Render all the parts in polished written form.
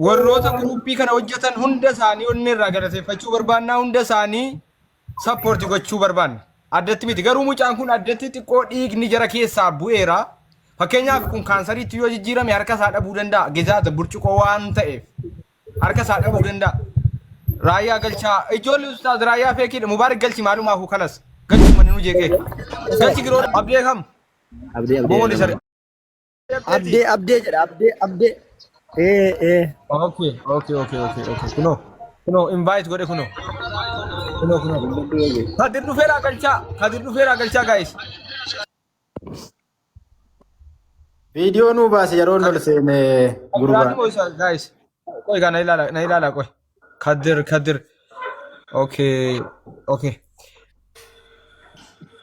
Warroota guruppii kana hojjetan hunda isaanii onnee irraa galateeffachuu barbaanna. Hunda isaanii sappoorti gochuu barbaanna. Addatti miti. Garuu mucaan kun addatti xiqqoo dhiigni jara keessaa bu'eera. Fakkeenyaaf kun kaansariitti yoo jijjiirame harka isaa dhabuu danda'a. Gizaata burcuqoo waan ta'eef harka isaa dhabuu danda'a. Raayyaa galchaa. Ijoolli ustaaz raayyaa feekiidha. Mubaarik galchi maalumaafuu kalas. Galchi manni nu jeeqee. Galchi giroo abdee kam? Abdee abdee. Booni sare. Abdee abdee jedha abdee abdee. Ee ee. Okay, okay, okay, okay, okay. Kunoo, kunoo invite godhe kunoo. Kunoo, kunoo. Kadir dhufeeraa galchaa. Kadir dhufeeraa galchaa guys. Viidiyoo nuu baase yeroo ol seene gurbaa. Biraati moo isa guys. Qoy gaa na ilaala, na ilaala qoy. Kadir, Kadir. Okay, okay.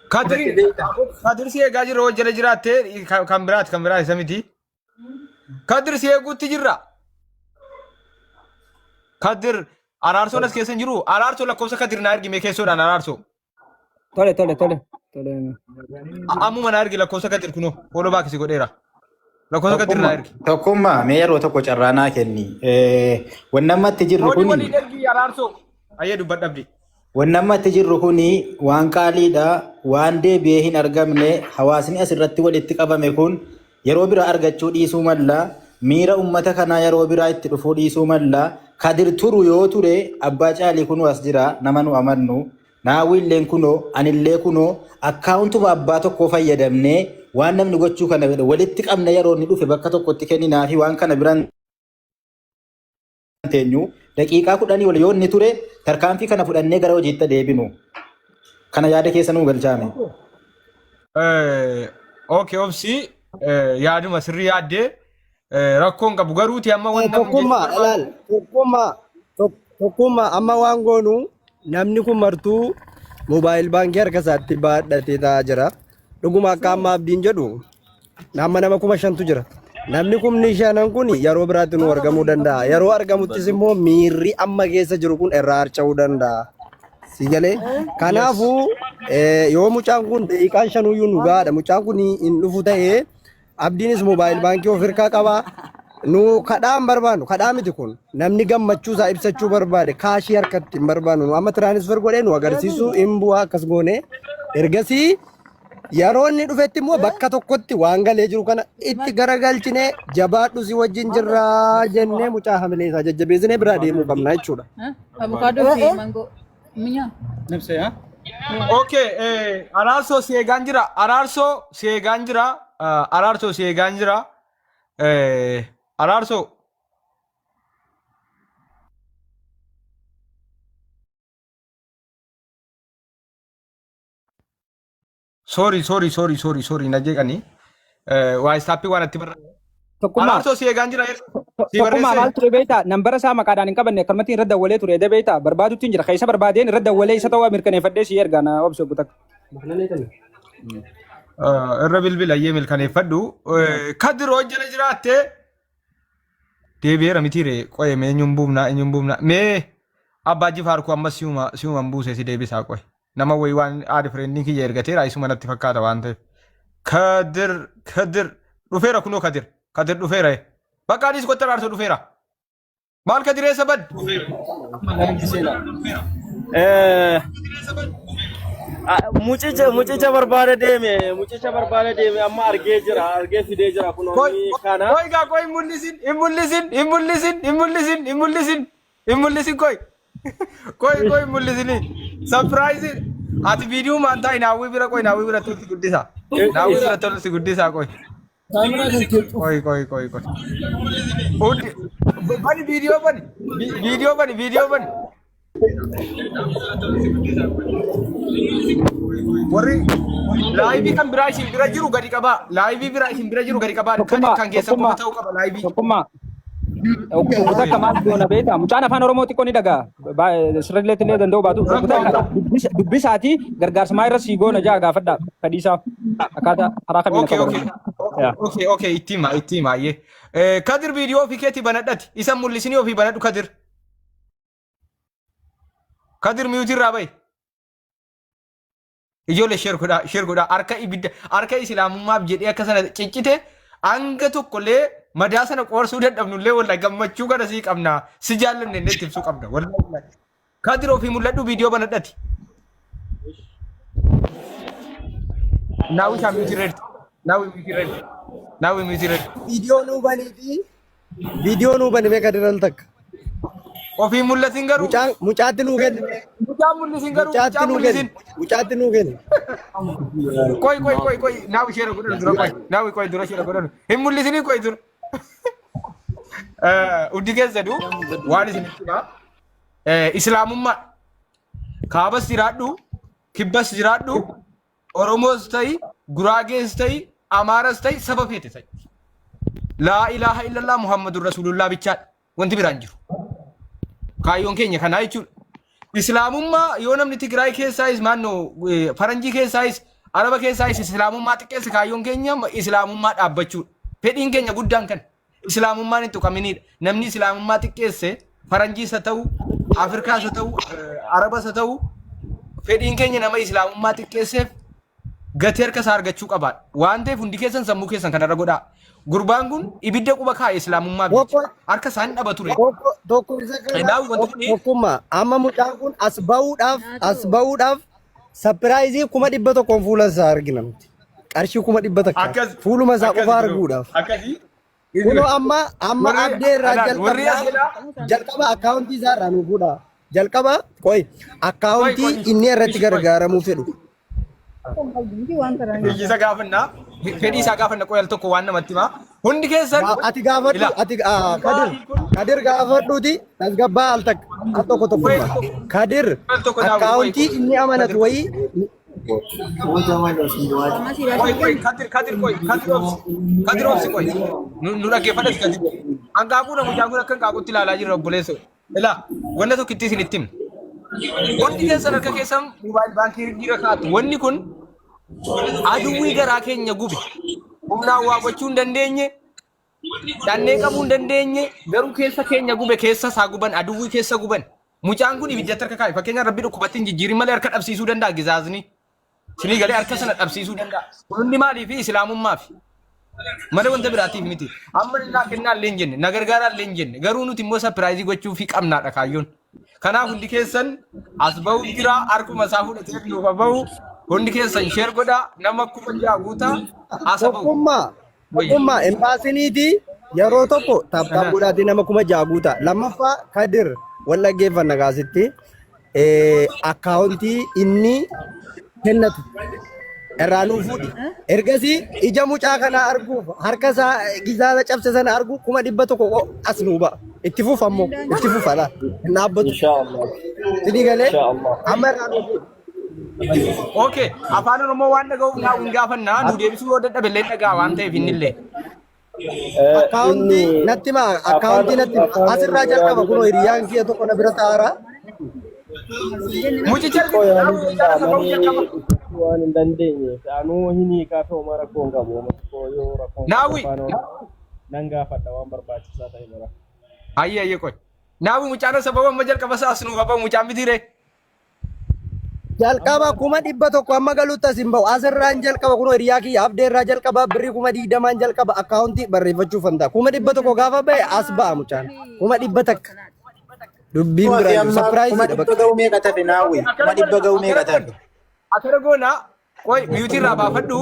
Kadir, Kadir si eegaa jirra hojjala jiraatte kan biraati kan biraa isa miti. Kadir si eeguutti jirra. Kadir araarsoon as keessa hin jiru. Araarsoo lakkoofsa Kadir naa ergi mee keessoodhaan araarsoo. Tole tole tole. Tole. Ammuma naa ergi lakkoofsa Kadir kunoo follow back si godheera. Lakkoofsa Kadir naa ergi. Tokkummaa mee yeroo tokko carraa naa kenni. Wanni amma itti jirru Koodii kuni waliin ergi araarsoo. Ayyee dubbadhu abdii. Wanni amma itti jirru kuni waan qaaliidha, waan deebi'ee hin argamne, hawaasni asirratti walitti qabame kun yeroo biraa argachuu dhiisuu malla, miira ummata kanaa yeroo biraa itti dhufuu dhiisuu malla, Kadir turu yoo ture abbaa caalii kunoo as jira nama nu amannu, Naawwiilleen kunoo, anillee kunoo akkaawuntuma abbaa tokkoo fayyadamnee waan namni gochuu kana walitti qabne yeroo inni dhufe bakka tokkotti kenninaafi waan kana biran teenyu daqiiqaa 10 ol yoo inni ture tarkaanfii kana fudhannee gara hojiitti deebinu. Kana yaada keessa nuu galchaame. Okay, obsi yaaduma sirrii yaaddee rakkoon qabu garuuti amma wanta Tokkummaa ilaal tokkummaa tokkummaa amma waan goonu namni kun martuu moobaayil baankii harka isaatti baadhatee taa'aa jira. Dhuguma akka amma abdiin jedhu amma nama 5,000tu jira. Namni 5,000 kun yeroo biraatti nu argamuu danda'a. Yeroo argamuttis immoo miirri amma keessa jiru kun irraa harca'uu danda'a. Si galee? Kanaafuu yoo mucaan kun daqiiqaan shanuyyuu nu gahaadha. Mucaan kun hin dhufu ta'ee abdiinis moobaayil baankii of hirkaa qaba. Nu kadhaa hin barbaannu. Kadhaa miti kun. Namni gammachuu isaa ibsachuu barbaade kaashii harkatti hin barbaannu. Nu amma tiraanisfer godhee nu agarsiisuu hin bu'aa akkas goone. Ergasii yeroo inni dhufetti immoo bakka tokkotti waan galee jiru kana itti garagalchinee jabaadhu si wajjin jirraa jennee mucaa hamilee isaa jajjabeessinee biraa deemuu qabna jechuudha. Avocado fi mango. Mi'a. Nabsee haa? Okay, araarsoo si eegaan jira. Araarsoo si eegaan jira. Araarsoo si eegaan jira. Araarsoo. Sorry, sorry, sorry, sorry, sorry na jeeqanii. Waa istaappii waan itti barra. Tokkummaa. Araarsoo si eegaan jira. Si Tokkummaa barreessee. maal ture beektaa? Nambara isaa maqaadhaan hin qabanne akkanumatti irra dawwalee ture edda beektaa? Barbaadutti hin jira. Keessa barbaadeen irra dawwalee isa ta'uu mirkaneeffadhee si ergaa na obsi obbo takka. Irra bilbila iyyee mirkaneeffadhu. Kadir hojjala jiraatte deebi'eera mitiire qoye mee eenyuun buufnaa eenyuun buufnaa mee abbaa jifaar koo ammas si'uma si'uma hin buuse si deebisaa qoye. Nama wayii waan aadi fireendiin kiyya ergateera isuma natti fakkaata waan ta'eef. Kadir Kadir dhufeera kunoo Kadir Kadir dhufeera. Bakka adiis kotta raarsoo dhufeera. Maal Kadir eessa badde? Mucicha mucicha barbaada deeme mucicha barbaada deeme amma argee jira argee fidee jira kun Koi kana. koi gaa koi hin mul'isin hin mul'isin hin mul'isin hin mul'isin hin mul'isin hin mul'isin koi. Koi koi hin mul'isinii. Surprise ati viidiyoo maan ta'i naawwii bira koi naawwii bira tolti guddisa. Naawwii bira tolti guddisaa koi. Koi koi koi koi. Hundi bani viidiyoo bani viidiyoo bani viidiyoo bani. Warri laayivii kan biraa isin bira jiru gadi qabaa. Laayivii biraa isin bira jiru gadi qabaa. Kan Tokkummaa kan keessan qofa tokkummaa ta'uu qaba laayivii. tokkummaa. Obbo Takka maal goona beektaa? Mucaan afaan Oromoo xiqqoo ni dhaga'a. Sirriitti illee danda'u baatu. Obbo Takka dubbisaatii gargaarsa maa irra sii goona jaa gaafadhaa. Fedhiisaa akkaataa karaa kamiin Okay, akka okay. godhamu. Yaa. Okay, okay, itti hima, itti hima, ayyee. Kadir viidiyoo ofii keetii banadhati. Isa mul'isinii ofii banadhu Kadir. Kadir miyuutii irraa bahi. Ijoollee sheer godhaa, sheer godhaa. Harka ibidda, harka islaamummaaf jedhee akka sana ciccite Hanga tokkollee madaa sana qoorsuu dadhabnullee wallahi gammachuu kana sii qabna. Si jaallanne illee itti ibsuu qabna. Wallahi. Kadir ofii mul'adhu viidiyoo banadhati. Naawi isaa mute ready. Naawi mute ready. Naawi mute ready. Viidiyoo nuu baniifi viidiyoo nuu bani mee Kadir al takka. Ofii mul'atin garuu. Mucaan mucaatti nuu kenni. Mucaan mul'isin garuu. Mucaatti Mucaan nuu kenni. mul'isin. Mucaatti nuu kenni. Qoy qoy qoy qoy naawi sheera godhanu dura qoy. Naawi qoy dura sheera godhanu. Hin mul'isinii qoy dura. Hundi keessanuu waan isin himaa. Islaamummaa kaabas jiraadhu kibbas jiraadhu Oromoos ta'i Guraagees ta'i Amaaras ta'i saba feete ta'i. Laa ilaaha illallah Muhammadur Rasuulullah bichaadha. Wanti biraan jiru. Kaayyoon keenya kanaa jechuudha. Islaamummaa yoo namni Tigraay keessaayis maannoo faranjii keessaayis Araba keessaayis islaamummaa xiqqeesse kaayyoon keenya islaamummaa dhaabbachuudha. Fedhiin keenya guddaan kana. Islaamummaan hin tuqaminiidha. Namni islaamummaa xiqqeesse faranjiis haa ta'u, Afrikaas haa ta'u, Arabas haa ta'u fedhiin keenya nama islaamummaa xiqqeesseef gatii harka isaa argachuu qabaadha. Waan ta'eef hundi keessan sammuu keessan kanarra godhaa. Gurbaan kun ibidda quba kaa'e islaamummaaf jecha. Tokko Harka isaa hin dhaba ture. tokko tokko isa kana Kanaaf wanti kun tokkummaa amma mucaan kun as ba'uudhaaf as ba'uudhaaf sapiraayizii 100,000 fuula isaa argina nuti. Qarshii 100,000 akkas fuuluma isaa akkas qofa jiru. arguudhaaf. Akkasii. Kunoo amma amma Warri abdee irraa alaal warri as jalqabnaa jedhaa. jalqaba akkaawuntii isaa irraa nuu fuudha. Jalqaba qoy Qoy akkaawuntii qoy inni irratti ishi qoy. gargaaramuu fedhu. Isa gaafannaa fedhii isaa gaafanna qoy al tokko waan namatti himaa. Hundi keessan Ati gaafadhu ila ati Kadir Kadir gaafadhuuti tasgabbaa al takka al tokko qoy tokkummaa. tokko Kadir al tokko daawwi qoy akkaawuntii inni amanatu Kadir wayii qoy qoy Kadir Kadir qoy Kadir obsi Kadir obsi qoy nu nu dhaggeeffadhati Kadir. Hanqaaquu na mucaan kun akka hanqaaquutti ilaalaa jirra obboleessa. Ilaa wanna tokkitti isin itti himna. Hundi keessan harka keessan moobaayil baankii irra kaa'attu. Wanni kun aduwwii garaa keenya gube. Humnaan waa gochuu hin dandeenye, dhannee qabuu hin dandeenye, garuu keessa keenya gube, keessa isaa guban, aduwwii keessa guban. Mucaan kun ibiddatti harka kaa'e. Fakkeenyaaf rabbi dhukkubatti hin jijjiirin malee harka dhabsiisuu danda'a gizaazni. Sinii galee harka sana dhabsiisuu danda'a. Kun hundi maaliifi islaamummaaf. Malee wanta biraatiif miti. Amma naa kennaa illee hin jenne, na gargaaraa illee hin jenne. Garuu nuti immoo sapiraayizii gochuufii qabnaadha kaayyoon. Kanaaf hundi keessan as bahuuf jira, harkuma isaa fudhatee nuuf haa bahu. Hundi keessan sheer godhaa, nama 6,000 guutaa as haa bahu. Tokkummaa Wayya. tokkummaa embaasiniiti yeroo tokko taaptaap godhaatee nama 6,000 guuta. Lammaffaa Kadir wal dhaggeeffanna kaasitti akkaawuntii inni kennatu irraa nuu fuudhi. Ergasii ija mucaa kanaa arguuf harka isaa gizaala cabse sana arguu 100,000 as nuu ba'a. Itti fufa ammoo itti fufa laa hin dhaabbatu. Inshaallah. Sidii galee Inshaallah. amma irraa nuu fuudhi. Okay, afaan Oromoo waan dhaga'uuf naa hin gaafannaa nu deebisuu yoo dadhabe illee dhagaa waan ta'eef inni illee. Akkaawuntii Inni natti himaa afaan akkaawuntii natti himaa afaan asirraa Oromoo jalqaba yaaluu kunoo danda'a. hiriyaan kiyya tokko na bira taa'aara. Mucicha Xiqqoo argite yaaluu naa mucicha danda'a asa ba'uu malee jalqaba. dubbachuu waan hin dandeenyeef. Anuu hin hiikaa fi homaa rakkoo hin qabu. Homaa xiqqoo yoo rakkoo hin qabu Naawwi. afaan Oromoo nan gaafadha waan barbaachisaa ta'e mara. Ayyee ayyee qoy. Naawwi mucaan asa ba'u amma jalqaba isaa as nuuf haa ba'u mucaan mitiiree. Jalqaba 100,000 amma galutti as hin ba'u. Asirraan jalqaba kunoo hiriyaa kiyya abdee irraa jalqaba birrii 20,000 jalqaba akkaawuntii barreeffachuuf fantaa. 100,000 gaafa ba'e as ba'a mucaan. 100,000. Dubbiin Ati biraan jiru. amma kuma Sapiraayiziidha dhibba bakka. ga'uu meeqa tafe naawwi? 100,000 ga'uu meeqa tafe? Akkana goona qoy miyuutii irraa baafadhu.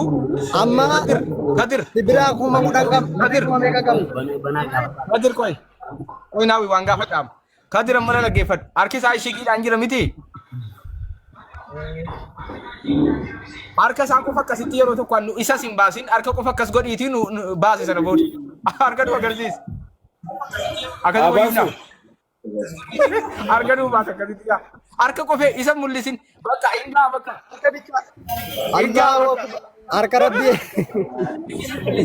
Amma Kadir Kadir sibiraa 10,000 qaba. Kadir Kuma meeqa qabna? Kadir qoy. Qoy naawwi waan gaafadhaam. Kadir amma na dhaggeeffadhu. Harki isaa ishigiidhaan jira miti. Harka isaa qofa akkasitti yeroo tokko nu isas hin baasin harka qofa akkas godhiitii nu nu baase sana booda. Harka nu agarsiisi. Akkas Haa wayyuuf baasu. Harka nu baasa akkasitti gaa. Harka qofee isa mul'isin. Bakka hin gaa bakka. Hin gaa Allahu bakka. akbar. Harka rabbii.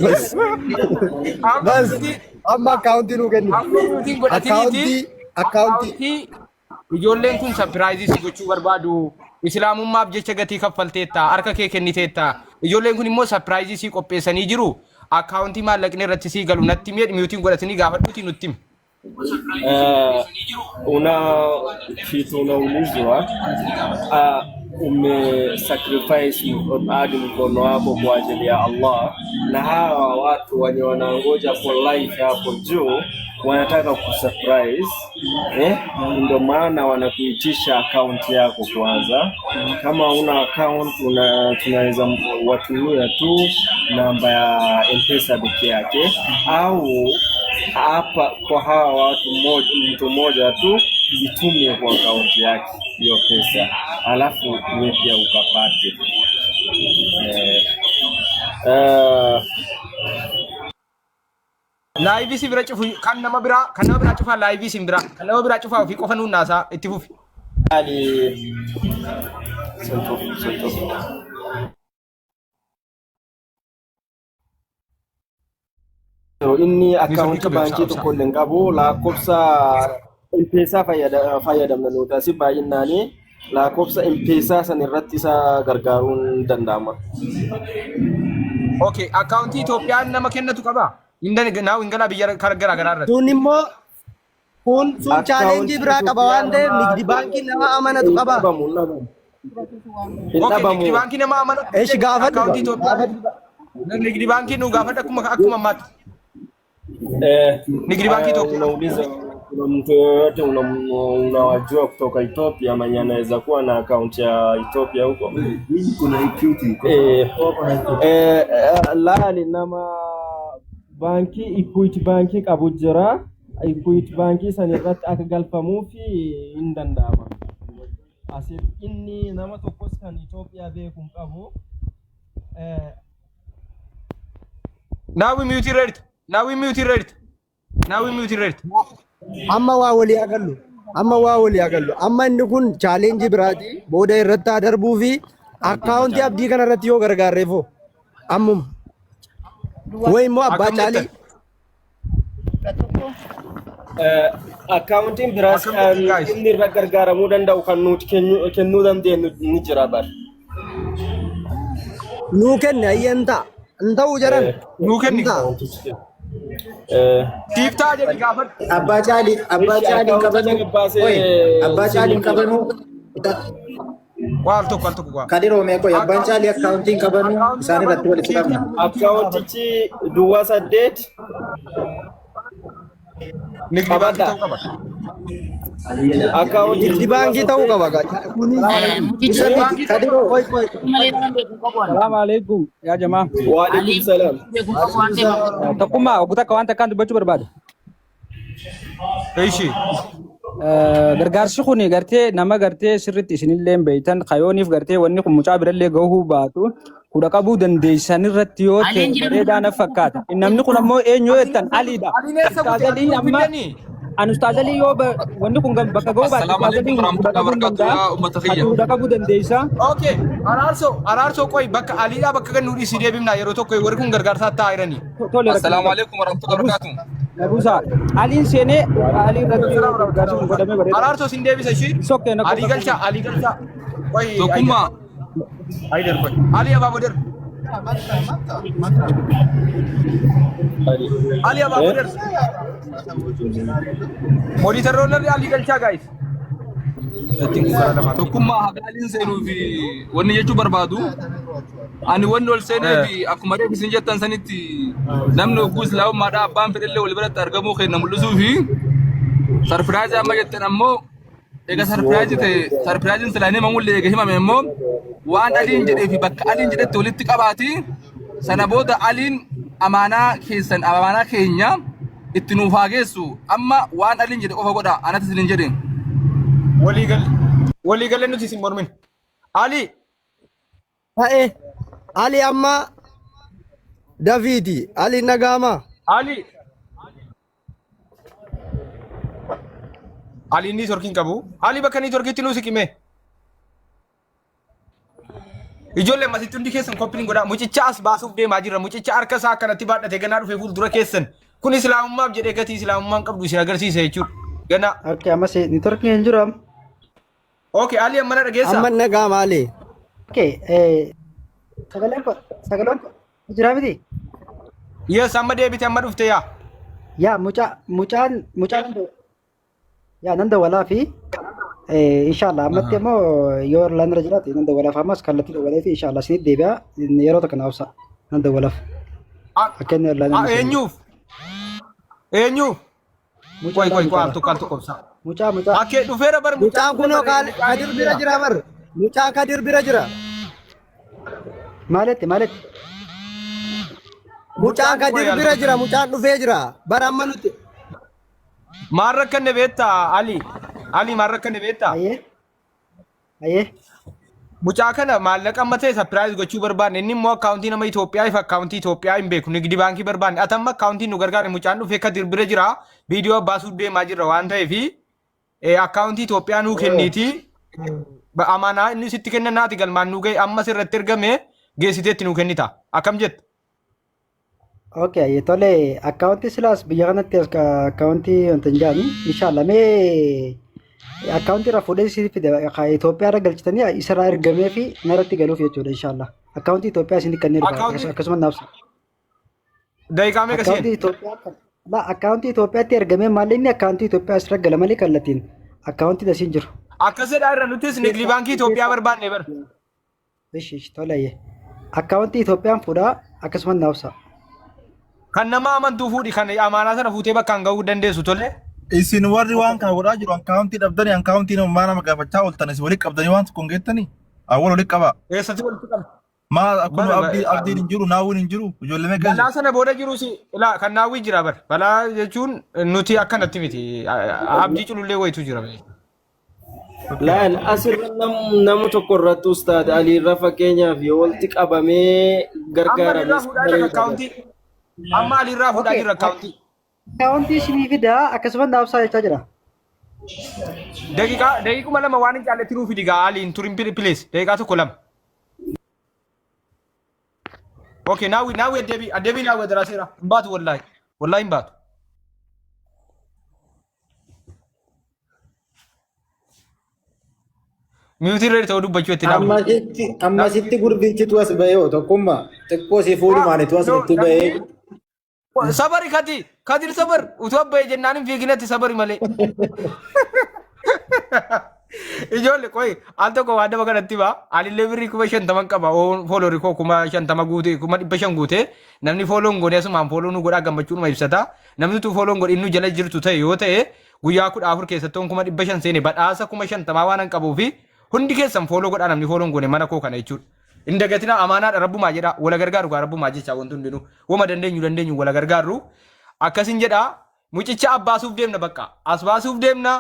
Bas. Amma Bas. nuti Amma akkaawuntii nuu kenni. amma nuti godhatiniiti. Akkaawuntii akkaawuntii. Akkaawuntii ijoolleen kun sapiraayizii si gochuu barbaadu. Islaamummaaf jecha gatii kaffalteetta, harka kee kenniteetta. Ijoolleen kun immoo sapiraayizii si qopheessanii jiru. Akkaawuntii maallaqni irratti sii galu natti miidhi miyuutiin godhatanii gaafadhuuti nutti himi. Una kitu unaulizwa. Umesacrifice hadi mkono wako kwa ajili ya Allah, na hawa watu wenye wanangoja for life hapo juu wanataka kusurprise, eh? Ndio maana wanakuitisha account yako kwanza. Kama una account tunaweza watumia tu namba ya M-Pesa peke yake, au hapa kwa hawa watu mtu mmoja tu itumie kwa akaunti yake hiyo pesa, alafu wewe pia ukapate eh, Live si bira cufu kan nama biraa cufaa live si bira kan nama biraa cufaa ofii qofa nuun naasaa itti fufi. Ali sentuh sentuh. Inni Niitoorkii akkaawuntii qabe obsaa baankii obsaa. tokko illee hin qabu. Lakkoofsa M-Pesa fayyadamna nuti asii baay'innaanii lakkoofsa M-Pesa san irratti isa gargaaruun danda'ama. Okay, akkaawuntii Itoophiyaan nama kennatu qabaa? Naa hin galaa biyya garaa garaa irratti. Sun immoo kun sun challenge Akkaawuntii biraa qaba Itoophiyaa waan ta'eef nama nigdi baankii nama amanatu hin qaba. dhabamu hin dhabamu. Hin Okay, nigdi dhabamu. baankii nama amanatu Eshi gaafadhu akkaawuntii Itoophiyaa gaafadhu. nigdi baankii nu gaafadhu akkuma ammaatti. Eh, Nigdi baankii Itoophiyaa. unauliza kuna mtu yoyote unawajua kutoka Ethiopia mwenye anaweza kuwa na akaunti ya Ethiopia huko? Eh, laali nama baankii Equity baankii qabu jira. Equity baankii san irratti akka galfamuuf hin danda'ama. Asif inni nama tokkos kan Itoophiyaa beeku hin qabu. Eh, Naawi mute irra jirta. Naawi mute irra jirta. Naawi mute irra jirta. Amma waa walii agallu. Amma waa walii agallu. Amma inni kun challenge biraati. Booda irratti haa darbuu fi akkaawuntii abdii kana irratti yoo gargaarreefoo ammuma. Wayi immoo abbaa Akkam caalii jettan? Akkaawuntiin biraas Akkam kan jettan guys? inni irra gargaaramuu danda'u kan nuti kennuu dandeenyu ni jira bar. Nuu kenne ayyee hin ta'a. Hin ta'uu jedhan. Nuu Hin kenni. ta'a. Siif ta'a jedhi gaafadhu. Abbaa caalii abbaa Ishi caaliin akkaawunticha qabanuu gabbaasee oi abbaa caaliin isinii qabanuu Waa al tokko al tokko waa. Kadiroo meeqoi abbaan caalii akkaawuntiin qabanuu Akkaawuntii isaan irratti qabanuu walitti siif qabna. ta'a. Akkaawuntichi duwwaa 8 Nigdi baankii qabadha. ta'uu qaba. Akkaawuntichi Nigdi duwwaa baankii ta'uu 8 qaba. Kunis Isa miti Kadiroo qoy qoy. Salaamu alaikum yaa jamaa. Waalaikum salaam. Tokkummaa obbo takka waan takkaan dubbachuu barbaada. Ishi. Gargaarsi kun gartee nama gartee sirriitti isinillee beeytan kayooniif gartee wanni kun mucaa birallee gahuu baatu kudha qabuu dandeessan irratti yoo ta'e bareedaa na fakkaata. Namni kun ammoo eenyu yoo jettan Aliidha. Aliin eessa Ustaaz kute? Aliin Aliin amma fiddanii? an Ustaaz Alii yoo wanni kun bakka gahuu baate Assalaamu Ustaaz alaikum Aliin kudha warahmatullahi qabuu hin wabarakatuh danda'a. yaa ummata Ati kiyya. kudha qabuu dandeessa. Okay, Araarsoo Araarsoo qoy bakka Aliidhaa bakka gannuu dhiisii deebifnaa yeroo tokko warri kun gargaarsaa taa'aa jiranii. Tole rakkina Assalaamu qabu. alaikum warahmatullahi wabarakatuh. Nabuusa. Aliin seenee Alii irratti gargaarsi kun godhamee bareeda. Araarsoo sin deebisa ishii. Sokkee na Alii qofa. galchaa Alii galchaa. Qoy Ayider. Tokkummaa Ayider qoy. Alii abaaboo darbi. Ali abaaboo darbi. Moderatoronni Alii galchaa guys. Ittiin kun karaa lamaa miti. Tokkummaa hagaaliin seenuu fi wanni jechuu barbaadu ani wanni ol seenee fi akkuma reef isin jettan sanitti namni hogguu islaamummaadhaa abbaan fedhellee wal biratti argamuu keenya mul'isuu fi surprise amma jettan ammoo eega surprise ta'e surpriseiin silaa inni himamullee eega himame immoo waan Aliin jedhee fi bakka Aliin jedhetti walitti qabaati sana booda Aliin amaanaa keessan amaanaa keenya itti nuuf haa geessu amma waan Aliin jedhe qofa godha anatti isin hin jedhe. Walii galle. Walii galle nuti isin mormin. Ali Ta'e Ali amma dafiiti. Ali nagaama. Ali Ali niitworkiin qabu. Ali bakka niitworkiitti nuu siqime. Ijoollee ammasitti hundi keessan copy link godhaa. Mucicha as baasuuf deemaa jirra. Mucicha harka isaa akkanatti baadhatee ganaa dhufee fuuldura keessan. Kun islaamummaaf jedhee gatii islaamummaan qabdu isin agarsiisa jechuudha. Ganaa. Okay, ammas networkiin hin jiru amma. Okay, Ali amma na dhageessaa? Amma nagaama Ali. Okay, sagaleen kun jira miti? Yes, amma deebite amma dhufte yaa. Yaa mucaa mucaan mucaan yaa nan dawwalaa fi Inshallah ammatti ammoo yoo laan irra jiraate nan dawwalaaf ammas kallattii dawwalee fi inshallah isinitti deebi'a yeroo tokko naaf obsa nan dawwalaaf. Akka inni laan amma seenu. Eenyuuf? Eenyuuf? Mucaa Qoy qoy qoy mucaa al tokko al tokko obsa. Mucaa mucaa. Akkee dhufeera bar Mucaan kunoo Kadir bira jira bar. Mucaa Kadir bira jira. Maalitti maalitti? Mucaan Kadir bira jira. Mucaan dhufee jira. Bara amma nuti. Maal rakkanne beektaa Ali? Ali maal rakkanne beektaa? Ayyee. Ayyee. Mucaa kana maallaqa amma ta'e surprise gochuu barbaanne inni immoo akkaawuntii nama Itoophiyaa if akkaawuntii Itoophiyaa hin beeku nigdi baankii barbaanne ati amma akkaawuntii nu gargaare mucaan dhufee Kadir bira jira viidiyoo baasuu deemaa jirra waan ta'eef akkaawuntii Itoophiyaa nuu kenniiti amaanaa inni sitti kenna naati galmaan nuu ga'e amma sirratti ergame geessiteetti nuu kennita akkam jetta? Okay, ayyee tole akkaawuntii silaas biyya kanatti as akkaawuntii wanta hin jedhamu inshallah mee akkaawuntii irraa fuudhee si fide ka Itoophiyaa irra galchitanii isarraa ergamee fi narratti galuuf jechuudha inshallah. Akkaawuntii Itoophiyaa isin kanneen dhufa akkasuma naaf Daqiiqaa meeqa seen? akkaawuntii Itoophiyaa la akkaawuntii Itoophiyaatti ergamee maalli inni akkaawuntii Itoophiyaa asirra gala malee kallattiin akkaawuntii asiin jiru. Akkasidha irra nutis nigdi baankii Itoophiyaa barbaanne bara. Ishi ishi tole ayyee. Akkaawuntii Itoophiyaan fuudhaa akkasuma naaf obsa. Kan nama amantuu fuudhi kan amaanaa sana fuutee bakkaan gahuu dandeessu tole. Isin warri waan kana godhaa jiru akkaawuntii dhabdanii akkaawuntii namaa nama gaafachaa ooltan isin walitti qabdanii waan tokko hin geettanii awwal walitti qabaa. Eessatti walitti qabna? Maal akkuma Bara abdii abdiin hin jiru naawwiin hin jiru ijoollee meeqa Balaa jiru. sana booda jiru si ilaa kan naawwii jira bar. Balaa jechuun nuti akkanatti miti. Abdii culullee wayitu jira. Laal asirra nama tokko irratti ustaad Alii irra fakkeenyaaf yoo walitti qabamee Amma gargaarame alirraa fuudhaa jirra akkaawuntii. Amma alirraa fuudhaa Okay. jirra akkaawuntii. Akkaawuntii isinii fidaa akkasuma naaf obsaa jechaa jira. Daqiiqaa daqiiquma lama waan hin caalletti nuu fidi gaa Aliin turin please daqiiqaa tokko lama. Okay, now we now we adebi adebi now we darasera. Hin baatu wallahi. Wallahi hin baatu. Mute irra ta'uu dubbachuu itti naaf. Ammasitti ammasitti gurbichitu as ba'ee hoo tokkummaa xiqqoo si fuudhumaanitu as No, nutti ba'ee Sabari kati kadir sabar utuu abbayee jennaan hin fiiginatti sabari malee. Ijoollee qoyi al tokko waan nama kanatti hima anillee birrii 50,000 qaba foolorii koo 50,000 guute 500,000 guute namni fooloo hin goone asumaan fooloo nu godhaa gammachuudhuma ibsata namni utuu fooloo hin godhin nu jala jirtu ta'e yoo ta'e guyyaa 14 keessatti 500,000 seene badhaasa 50,000 waan hin qabuufi hundi keessan fooloo godhaa namni fooloo hin goone mana koo kana jechuudha. Hin dagatinaa amaanaadha rabbumaa jedhaa wala gargaaru gaa rabbumaa jechaa wanti hundinuu wama dandeenyu dandeenyu wala gargaarru akkasin jedhaa Mucicha abbaasuuf deemna bakka. As baasuuf deemna.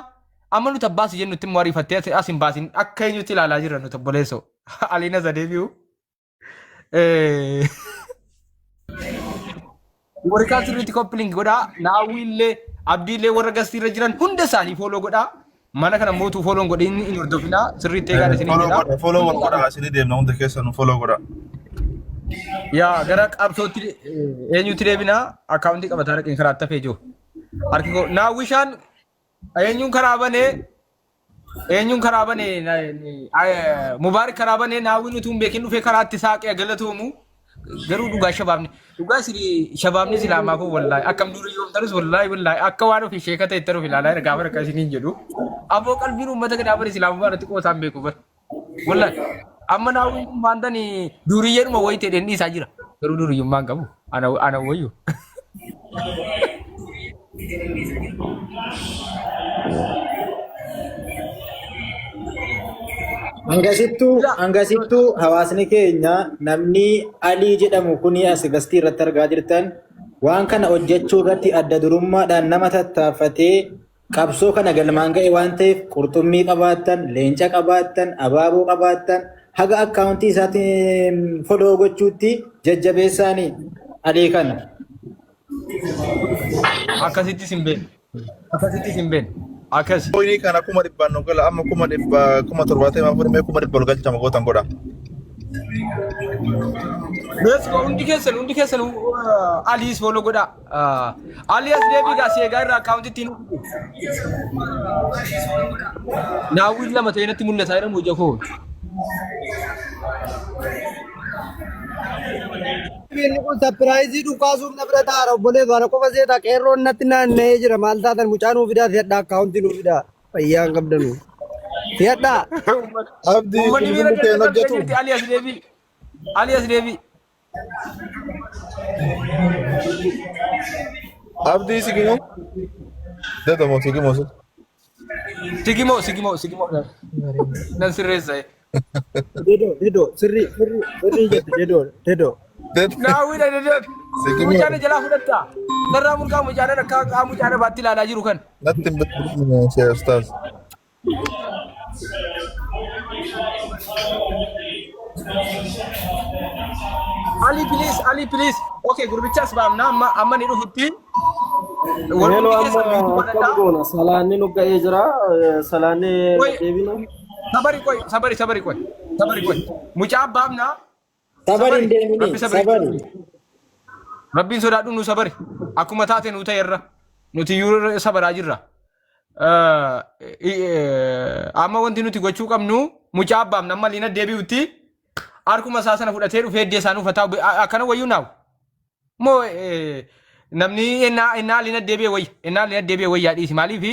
Amma nuti abbaasi jennutti immoo ariifattee as hin baasin akka eenyutti ilaalaa jirra nuti obboleessoo. Aliin as adeebi'u. Warqaa sirriitti koppiling godhaa. Naawwiillee abdiillee warra gastiirra jiran hunda isaanii fooloo godhaa. Mana kana mootuu fooloon godhin hin hordofinaa sirriitti eegaa isiniin Follow jedha. godha follow wal godha isinii deemna hunda keessanuu follow godha. Yaa gara qabsootti eenyutti deebinaa akkaawuntii qabataa dhaqeen karaa tafee jiru. Harki koo naawwishaan eenyuun karaa banee eenyuun karaa banee mubaarik karaa banee naawwiin utuu hin beekin dhufee karaatti saaqee galatoomu Garuu dhugaa shabaabni dhugaa siri shabaabni islaamaa kun wallaahi akkam durii yoom ta'us wallaahi wallaahi akka waan ofii sheeka ta'e itti of ilaalaa jira gaafa rakka isiniin jedhu. Aboo qalbiin uummata kanaa bara islaamummaa irratti qoosaan beeku bara. Wallaahi amma naawwiin kun maantani duuriyyeedhuma wayii ta'e dhiisaa jira. Garuu duuriyyummaa hin qabu. Ana ana wayyu. Hangasittuu hangasittuu hawaasni keenya namni Alii jedhamu kuni as gastii irratti argaa jirtan waan kana hojjechuu irratti adda durummaadhaan nama tattaaffatee qabsoo kana galmaan ga'e waan ta'eef qurxummii qabaattan, leenca qabaattan, abaaboo qabaattan haga akkaawuntii isaatiin foloo gochuutti jajjabeessaanii Alii kana. Akkasitti sin beekne. Akkasitti sin beekne. Akkas. Coinii kana 100,000 nu gala amma 100,000 74,000 mee 100,000 ol galchama gootan godha. Let's go hundi keessan Aliis follow godhaa. Ali as deebii gaa si eegaa irraa akkaawuntitti nu fide. Naawwiin lama ta'ee natti mul'ata jedhamu ija koo. Inni kun sapiraayizii dhukaasuuf na bira taa'aara obboleessu ana qofa seeta qeerroon natti naanna'ee jira maal taatan mucaa nuu fidaa si'adha akkaawuntii nuu fidaa fayyaa hin qabdanu. Fiyadhaa. Abdii Uummanni miira bilbilli kee hin keessa hojjetu. jirti. Ali as deebii. Ali as deebii. Abdii sigimoo. Dedamoo sigimoo sun. Sigimoo sigimoo sigimoo. Nan sirreessa. Dedoo dedoo sirrii sirrii sirrii jette dedoo dedoo. Naawwi dha dedoo. Sigimoo. Mucaan jalaa fudhatta. Narraa mulqaa mucaan akka qaama mucaan baatti ilaalaa jiru kan. Natti hin bilbilin shee ustaaz. Ali please Ali please. Okay gurbichas baamna amma amma ni dhufutti. Warri Hello, hundi amma keessan miituu akkam godhadhaa. goona? Salaanni nu ga'ee jira. Salaanni Qoy deebina. sabari qoy sabari sabari qoy sabari qoy. Mucaa baamna Sabari sabari hin deemini rabbi sabari. sabari. Rabbiin sodaadhu nu sabari. Akkuma taate nu ta'e irra. Nuti iyyuu sabaraa jirra. Amma wanti nuti gochuu qabnu mucaa abbaaf amma liina deebi'utti harkuma isaa sana fudhatee dhufee iddee isaan uffataa akkana wayyuu naawu. Moo namni ennaa ennaa liina deebi'e wayya ennaa liina deebi'e wayyaa dhiisi maaliif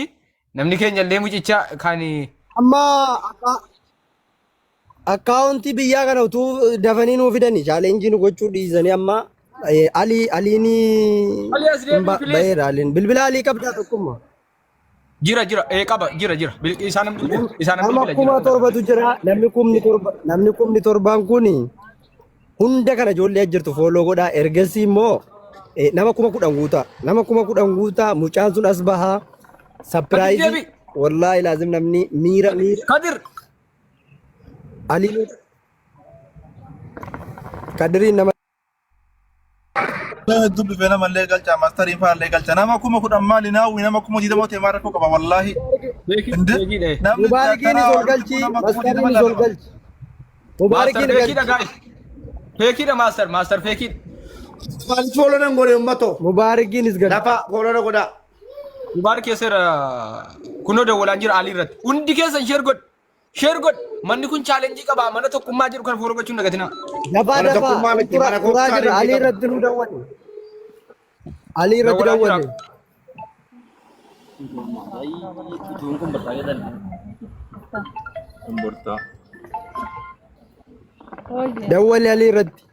namni keenya illee mucicha kan Amma akkaawuntii biyyaa kana utuu dafanii nuu fidanii chaalenjii nu gochuu dhiisanii amma Alii Aliin Ali as deebi'i please. baheera Aliin bilbila Alii qabdaa tokkummaa. Jira jira qaba jira jira isaan namni bilbila isaan namni Nama bilbila kuma jira. torbatu jira namni kumni torba namni kumni torbaan kun hunda kana ijoollee jirtu fooloo godhaa ergasii immoo nama 10,000 guutaa nama 10,000 guutaa mucaan sun as bahaa Kadir sapiraayizii deebi. wallaahi laazim namni miira miira Kadir Alii Kadiriin nama Hedduu bifee namallee galcha maastariin fa'aallee galcha nama 10,000 maali naawwi nama 20,000 ta'e maal rakkoo qaba wallaahi. beekii Inde beekii dhee. namni Mubaarikiinis taraa ol galchi nama 20,000 mastariinis ol laalama. galchi Master Mubaarikiin feekiidha galchi guys. Feekiidha master master feekiidha. Maaliif fooloo nan godhe uummatoo? Mubaarikiinis galchi Lafa fooloo na godhaa. Mubarak keessa kunoo dawwalaan jira Alii irratti. Hundi keessan sheer godhi. Sheer godhi. Manni kun chaalenjii qaba. Mana tokkummaa jedhu kan fooloo gochuun dagatinaa. Dafaa Mana dafaa tokkummaa miti turaa mana koo turaa jirra chaalenjii Alii qaba. irratti nu dawwate Alii irratti Dawwalaa jira. dawwate dawwale Alii irratti.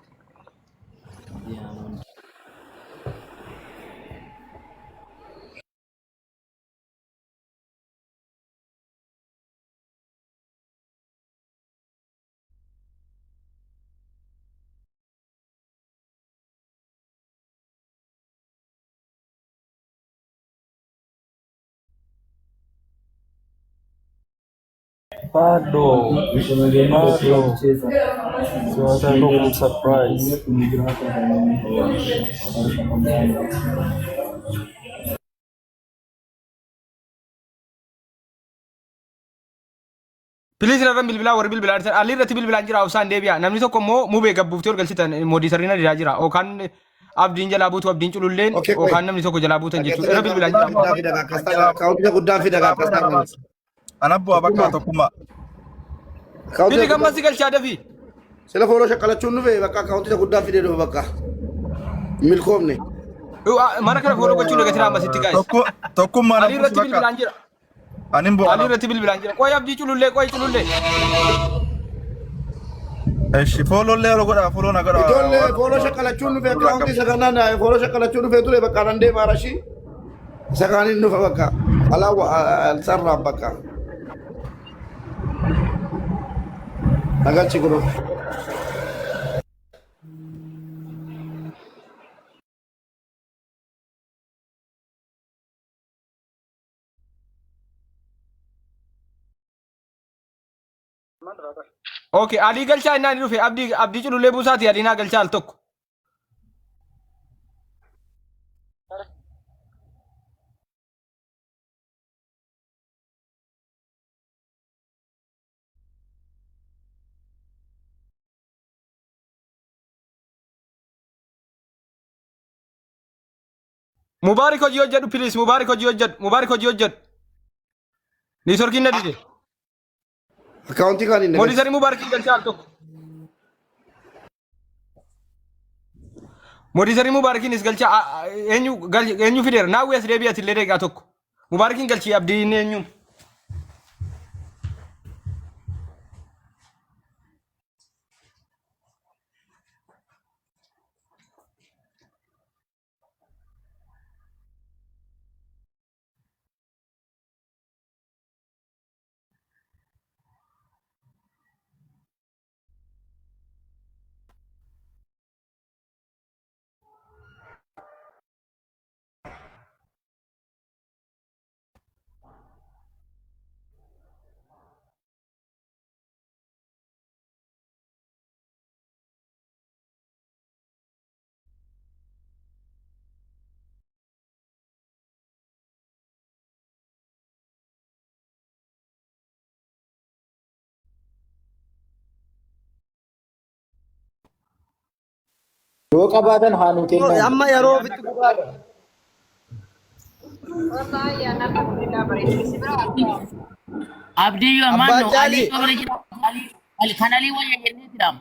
Bado bado tunataka kumsurprise. Piliis irra bilbilaa warri bilbilaa jirtan alii irratti bilbilaan jira obsaan deebi'a. Namni tokko immoo mubee gabbuuftee ol galchitan moodiitarri na didaa jira. Yookaan abdiin jalaa buutu abdiin cululleen Okay, qoy. yookaan namni tokko jalaa buutan jechuudha. Irra bilbilaan jira. Guddaa fida akkas ta'a. Akkaawuntii guddaa fida akkas ta'a. Ana bu'aa bakka tokkummaa. Fidi Akkaawuntii gammas si galchaa dafii. sila fooloo shaqqalachuun dhufe bakka akkaawuntii guddaa fidee dhufe bakka. Milkoomne. Mana kana fooloo gochuun dagatinaa ammasitti gaayis. Tokkummaa na Alii buusi irratti bakka. bilbilaan jira. Anin bu'aa. Alii irratti bilbilaan jira. Qoy abdii culullee qoy culullee. Eshi fooloollee yeroo godhaa fooloo na godhaa. Ijoollee fooloo shaqqalachuun dhufe akkaawuntii isa kanaan fooloo shaqqalachuun dhufe ture bakka nan deema arashii. Isa kaaniin dhufa bakka. Alaa sarraan bakka. Nagalchi kunoo. Okay, Alii galchaa innaan dhufe abdii abdii culullee buusaati Alii naa galchaa al tokko. Mubaarik hojii hojjedhu please Mubaarik hojii hojjedhu Mubaarik hojii hojjedhu. Niitworkiin na dide. Akkaawuntii kaan hin Moodisarii Mubaarikiin galchaa al tokko. Moodisarii Mubaarikiinis galchaa eenyu eenyu fideera naawwi as deebi'ati illee deeqaa tokko. Mubaarikiin galchii abdiin eenyuun. Yoo qabaatan haa nuu kennan. Amma yeroo ofitti gubaadha. Abdii yoo Abbaa maanno Caalii. alii yoo bira jira alii kan alii wayya jennee jiraam.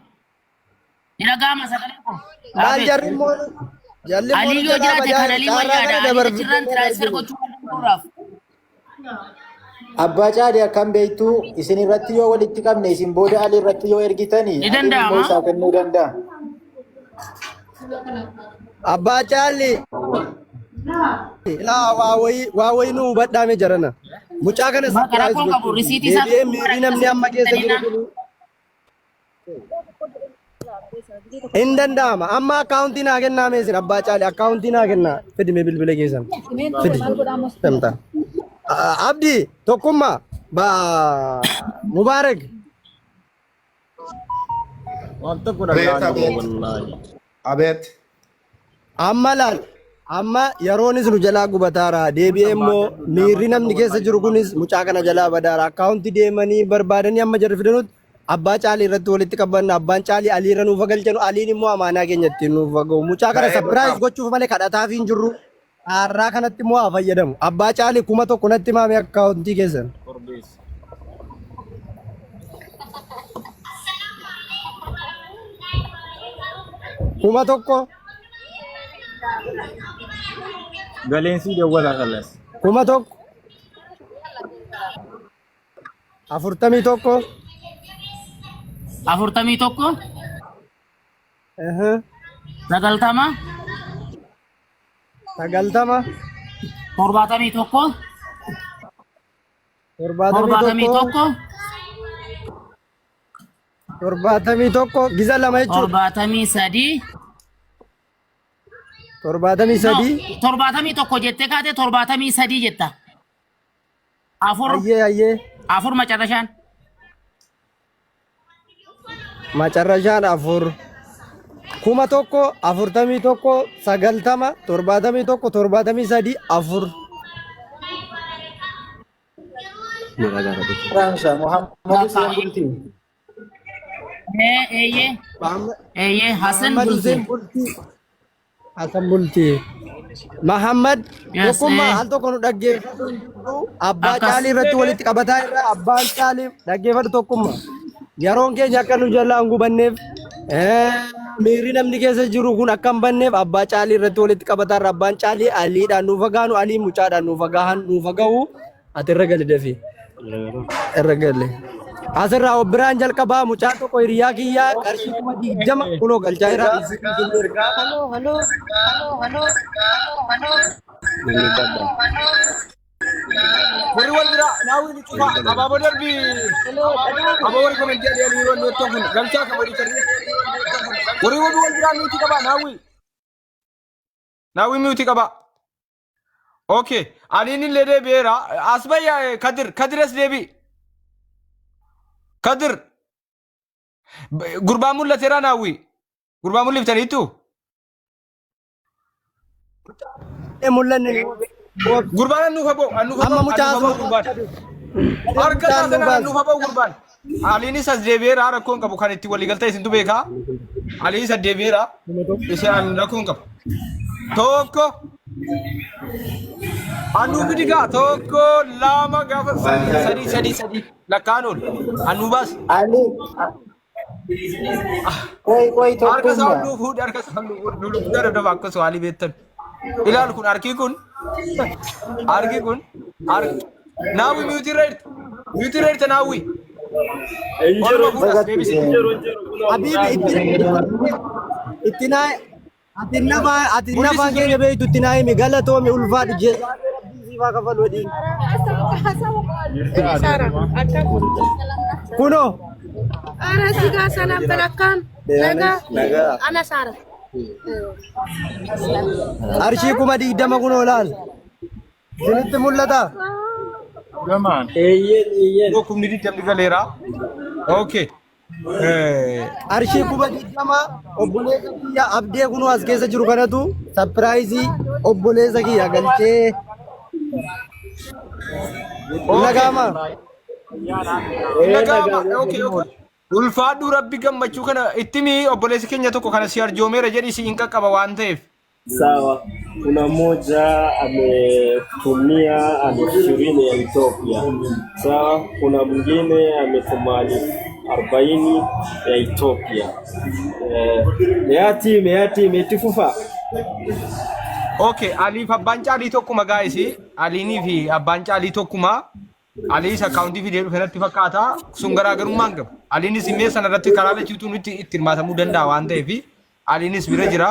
Jira gaama sagalee kun. Maal jarri immoo jalli immoo Alii nu yoo jalaa jiraate badaa kan alii carraa wayyaadha. kana Alii dabarfitee achirraan tiraansfer arginu. gochuu kan danda'uudhaaf. Abbaa Caalii akkam beektu isin irratti yoo walitti qabne isin booda Ali irratti yoo ergitani Ni Aliin immoo danda'ama. isaa kennuu danda'a. Abbaa Caalii. Ilaa waa wayii waa wayii nu hubadhaame jarana. Mucaa kana Bakka surprise rakkoon qabu gochuuf risiitii isaa deebi'ee miirri namni amma keessa jiru kun hin danda'ama. Amma akkaawuntii naa kennaa mee isin abbaa Caalii akkaawuntii naa kennaa. Fidi mee bilbila keessan. Fidi. Samta. Abdii tokkummaa ba Mubaarak. Waan tokko Abeet dhaga'aan jiru abeet wallaahi. abeet. Amma laal amma yeroonis nu jalaa gubataara deebi'ee immoo miirri namni keessa jiru kunis mucaa kana jalaa badaara akkaawunti deemanii barbaadanii amma jarri fidanutti abbaa caalii irratti walitti qabanna abbaan caalii alii irra nuuf galchanu aliin immoo amaanaa keenya ittiin nuuf ga'u mucaa kana Ga'ee sapiraayiz bakka. gochuuf malee kadhataaf hin jirru har'aa kanatti immoo haa fayyadamu abbaa caalii 1000 natti maame akkaawuntii keessan. Korbeessa. 1000. Galeensi dawwalaa kalas. 1000 41. 41 90 90 71 71 71 71 giza lama jechuudha. 73. 73. No, 71 jettee kaate 73 jetta. Afur. Ayyee ayyee. Afur macarrashaan. Macarrashaan afur. 1000 41 90 71 73 4. Raamsa Muhammad Hussein Bultii. Eeyyee. Eeyyee Hasan Muhammad Bultii. Hussein Bultii. Hasan Bultii. Muhammad Yes, tokkummaa eh. al tokko nu dhaggeeffatu hin jiru. Abbaa Akkas. caalii irratti walitti qabataa irra abbaan caalii dhaggeeffatu tokkummaa. Yeroon keenya akka nu jalaa hin gubanneef miirri namni keessa jiru kun akka hin banneef abbaa caalii irratti walitti qabataa irra abbaan caalii aliidhaan nuuf gaanu alii mucaadhaan nuuf gahan nuuf gahu ati irra gali dafii. Irra gali. Asirraa of biraan jalqabaa mucaa tokko hiriyaa kiyyaa qarshii 20,000 kunoo galchaa jira. Hello, hello, hello, hello. Warri wal biraa naawwi ni cufa abaaboo darbii aboo warri komentii adii adii warri wattoon kun galchaa kan warri tarree warri wal wal biraa miutii qaba naawwi naawwi miutii qaba. Okay aniin illee deebi'eera as bayya Kadir Kadir as deebi'i Kadir gurbaa mul'ateera naawwi gurbaa mul'iftaniittu. Mul'anne. Gurbaan annuufa ba'u annuufa Amma ba'u mucaa annuufa ba'u gurbaan. Harka isaa sanaan annuufa ba'u gurbaan. Aliinis as deebi'eera rakkoo hin qabu kan itti waliigaltee isintu beekaa. Aliinis as deebi'eera isin rakkoo hin qabu. Tokko. Annuu fidigaa tokko lama gaafa sadii sadii sadii sadii lakkaan oolu. Annuu baas. Ali qoy qoy Harka isaa tokkummaa. ol fuudhi harka isaa ol fuudhi nu lubbuu dadhaba akka su'aalii beektan. Ilaal kun harki kun harki kun harki naawwi miyuutii irra jirta miyuutii irra jirta naawwi. Injiru Oluma fuudhas deebisi. injiru injiru kunoo Habibi itti itti naa ati nafa ati Mul'isi nafaan keenya beektu itti naa himi galatoomi ulfaadhu jeesaa rabbii siif haa kafalu jedhiin. Kunoo Ara sigaa salam balakkaan nagaa ana saara. Qarshii 20,000 kunoo laal. Isinitti mul'ata? Gamaan. Eeyyeen eeyyeen. Kumni digdamni galeera. Okay. Qarshii 20,000 obboleessa kiyya abdee kunoo as keessa jiru kanatu sapiraayizii obboleessa kiyya galchee. Nagaama. Nagaama. Okay, okay. Ulfaadhuu Rabbi gammachuu kana itti mii obboleessi keenya tokko kana si arjoomeera jedhi si hin qaqqaba waan ta'eef. Sawa, kuna mmoja ametumia 20,000 ya Ethiopia. Sawa, kuna mwingine ametuma 40,000 ya Ethiopia. Eh, meati meati metifufa. Okay, Aliif abbaan caalii tokkuma gaa'isi. Aliinii fi abbaan caalii tokkuma. Aliis akkaawuntii fidee dhufe natti fakkaata. Sun garaagarummaa hin qabu. Aliinis imee sana irratti karaa lachuutu nutti itti hirmaatamuu danda'a waan ta'eef Aliinis bira jira.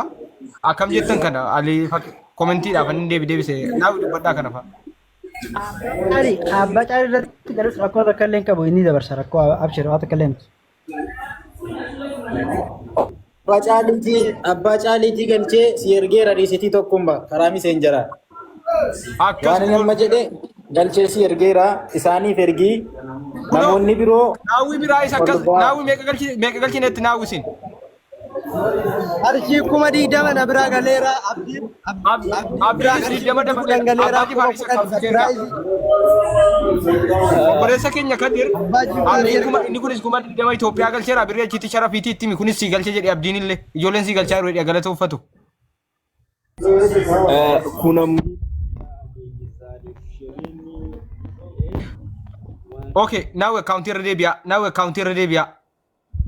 Akkam jettan kana Alii komentiidhaaf inni deebi deebise. Naaf dubbadhaa kana fa'a. Caalii abbaa caalii irratti galus rakkoo takka illee hin qabu inni dabarsa rakkoo abshir waa takka illee miti. Abbaa caaliitii abbaa caaliitii galchee si ergeera riisitii tokkummaa karaa miseenjaraa. Akkas Waan inni amma jedhe galchee si ergeera isaaniif ergii namoonni biroo Naawwi biraa isa akkas hordofaa. naawwi meeqa galchi meeqa galchinetti naawwisin. Qarshii 20,000 na biraa galeera. Abdiin abdiin biraa Abdiinis qarshii 20 10,000 dabalee galeera. abbaa 10,000 Jifaaris akkaawuntii ergaa. surprise. Obboleessa keenya Kadir Abbaa Jifaar abdiin erga. kuma inni kunis 20,000 Itoophiyaa galcheera birrii achitti sharafiitii itti himi kunis sii galche jedhe abdiin illee ijoolleen sii galchaa jiru jedhe galata uffatu. Kuna Okay, now akkaawuntii irra deebi'a. Now akkaawuntii irra deebi'a.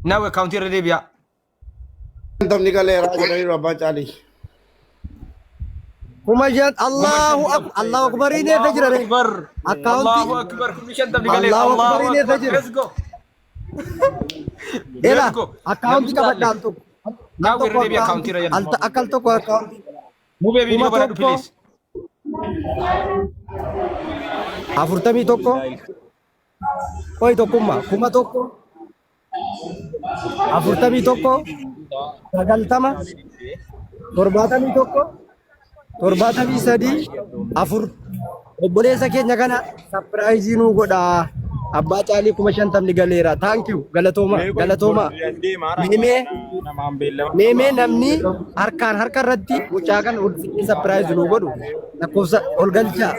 Now akkaawuntii irra deebi'a. Shantamni galeera jedhaniiru abbaan caalii. 5,000 Allahu akbar Allahu akbariin eessa jira ree? Akbar. Akkaawuntii Allahu akbar. 50,000 galeera. Allahu Allahu akbariin eessa akbar. jira? Let's go. Ela Let's go. akkaawuntii Namni qabadha al tokko. Al Now irra tokko deebi'a akkaawuntii irra akkaawuntii jala. al tokko akkaawuntii Mubee viidiyoo kuma banadhu tokko please. 41 qoy tokkummaa 1,000 41 90 71 73 4 obboleessa keenya kana sapiraayizii nuu godhaa. Abbaa caalii 50,000 galeera. Thank you. Galatooma. Galatooma. Meemee meemee namni harkaan harka irratti mucaa kana ol fidee sapiraayizii nuu godhu lakkoofsa ol galchaa.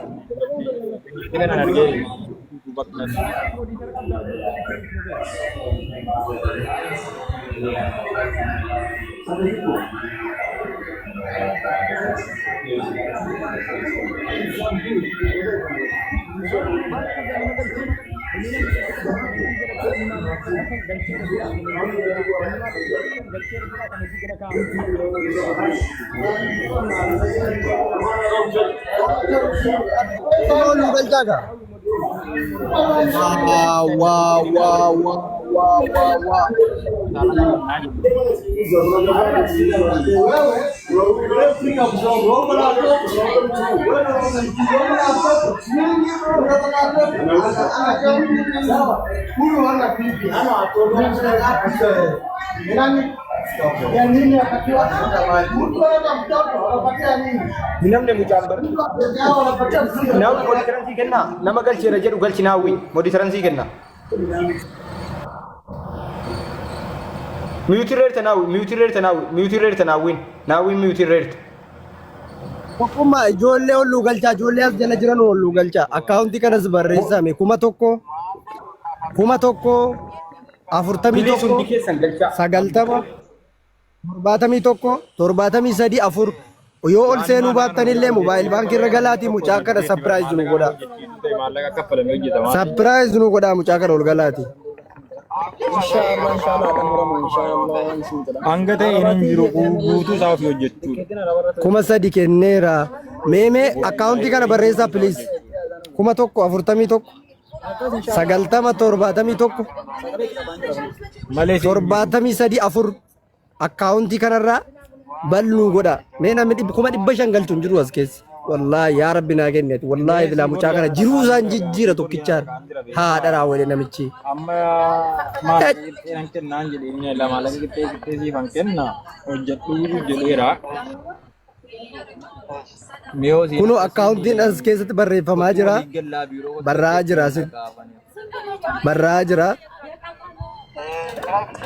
Kunoo nu galchaa gaa. Waa waa waa waa waa waa waa. Namni mucaan bara. Naawwi moditaransii kennaa. Nama galcheera jedhu galchi naawwi moditaransii kenna. Miyuutii reerta naawwi miyuutii reerta naawwi miyuutii reerta naawwiin naawwiin miyuutii reerta. Tokkummaa ijoollee ol nu galchaa ijoollee as jala jiran ol nu galchaa akkaawuntii kanas barreessame 1,000 1,000 41 Please hundi keessan galchaa. 90 71 73 4 yoo ol seenuu baattanillee mobaayil baankii irra galaatii mucaa kana sapiraayiz nu godhaa. Maallaqa kaffalamee hojjetama. Sapiraayiz nu godhaa mucaa kana ol galaati. Inshaallah inshaallah xumurama inshaallah isin jedha. Hanga ta'e hin jiru guutuu isaa ofii hojjechuudha. 3,000 kenneera. Meemee akkaawuntii kana barreessaa please. 1,000 41 90 71 Malee 73 4 akkaawuntii kanarraa bal'uu godha. Mee namni 500,000 galchu hin jiru as keessa. Wallaahi yaa rabbi naa kenni ati. Wallaahi bilaa mucaa kana jiruu isaan jijjiira tokkichaan. Haadha raawwate namichi. Amma maallaqa qixxee nan kennaan jedhee lama maallaqa qixxee qixxee siifan kenna hojjedhuu jedheera. Miyoo siin Kunoo akkaawuntiin as keessatti barreeffamaa jira. gallaa biiroo Barraa'aa jira asitti. Barraa'aa jira.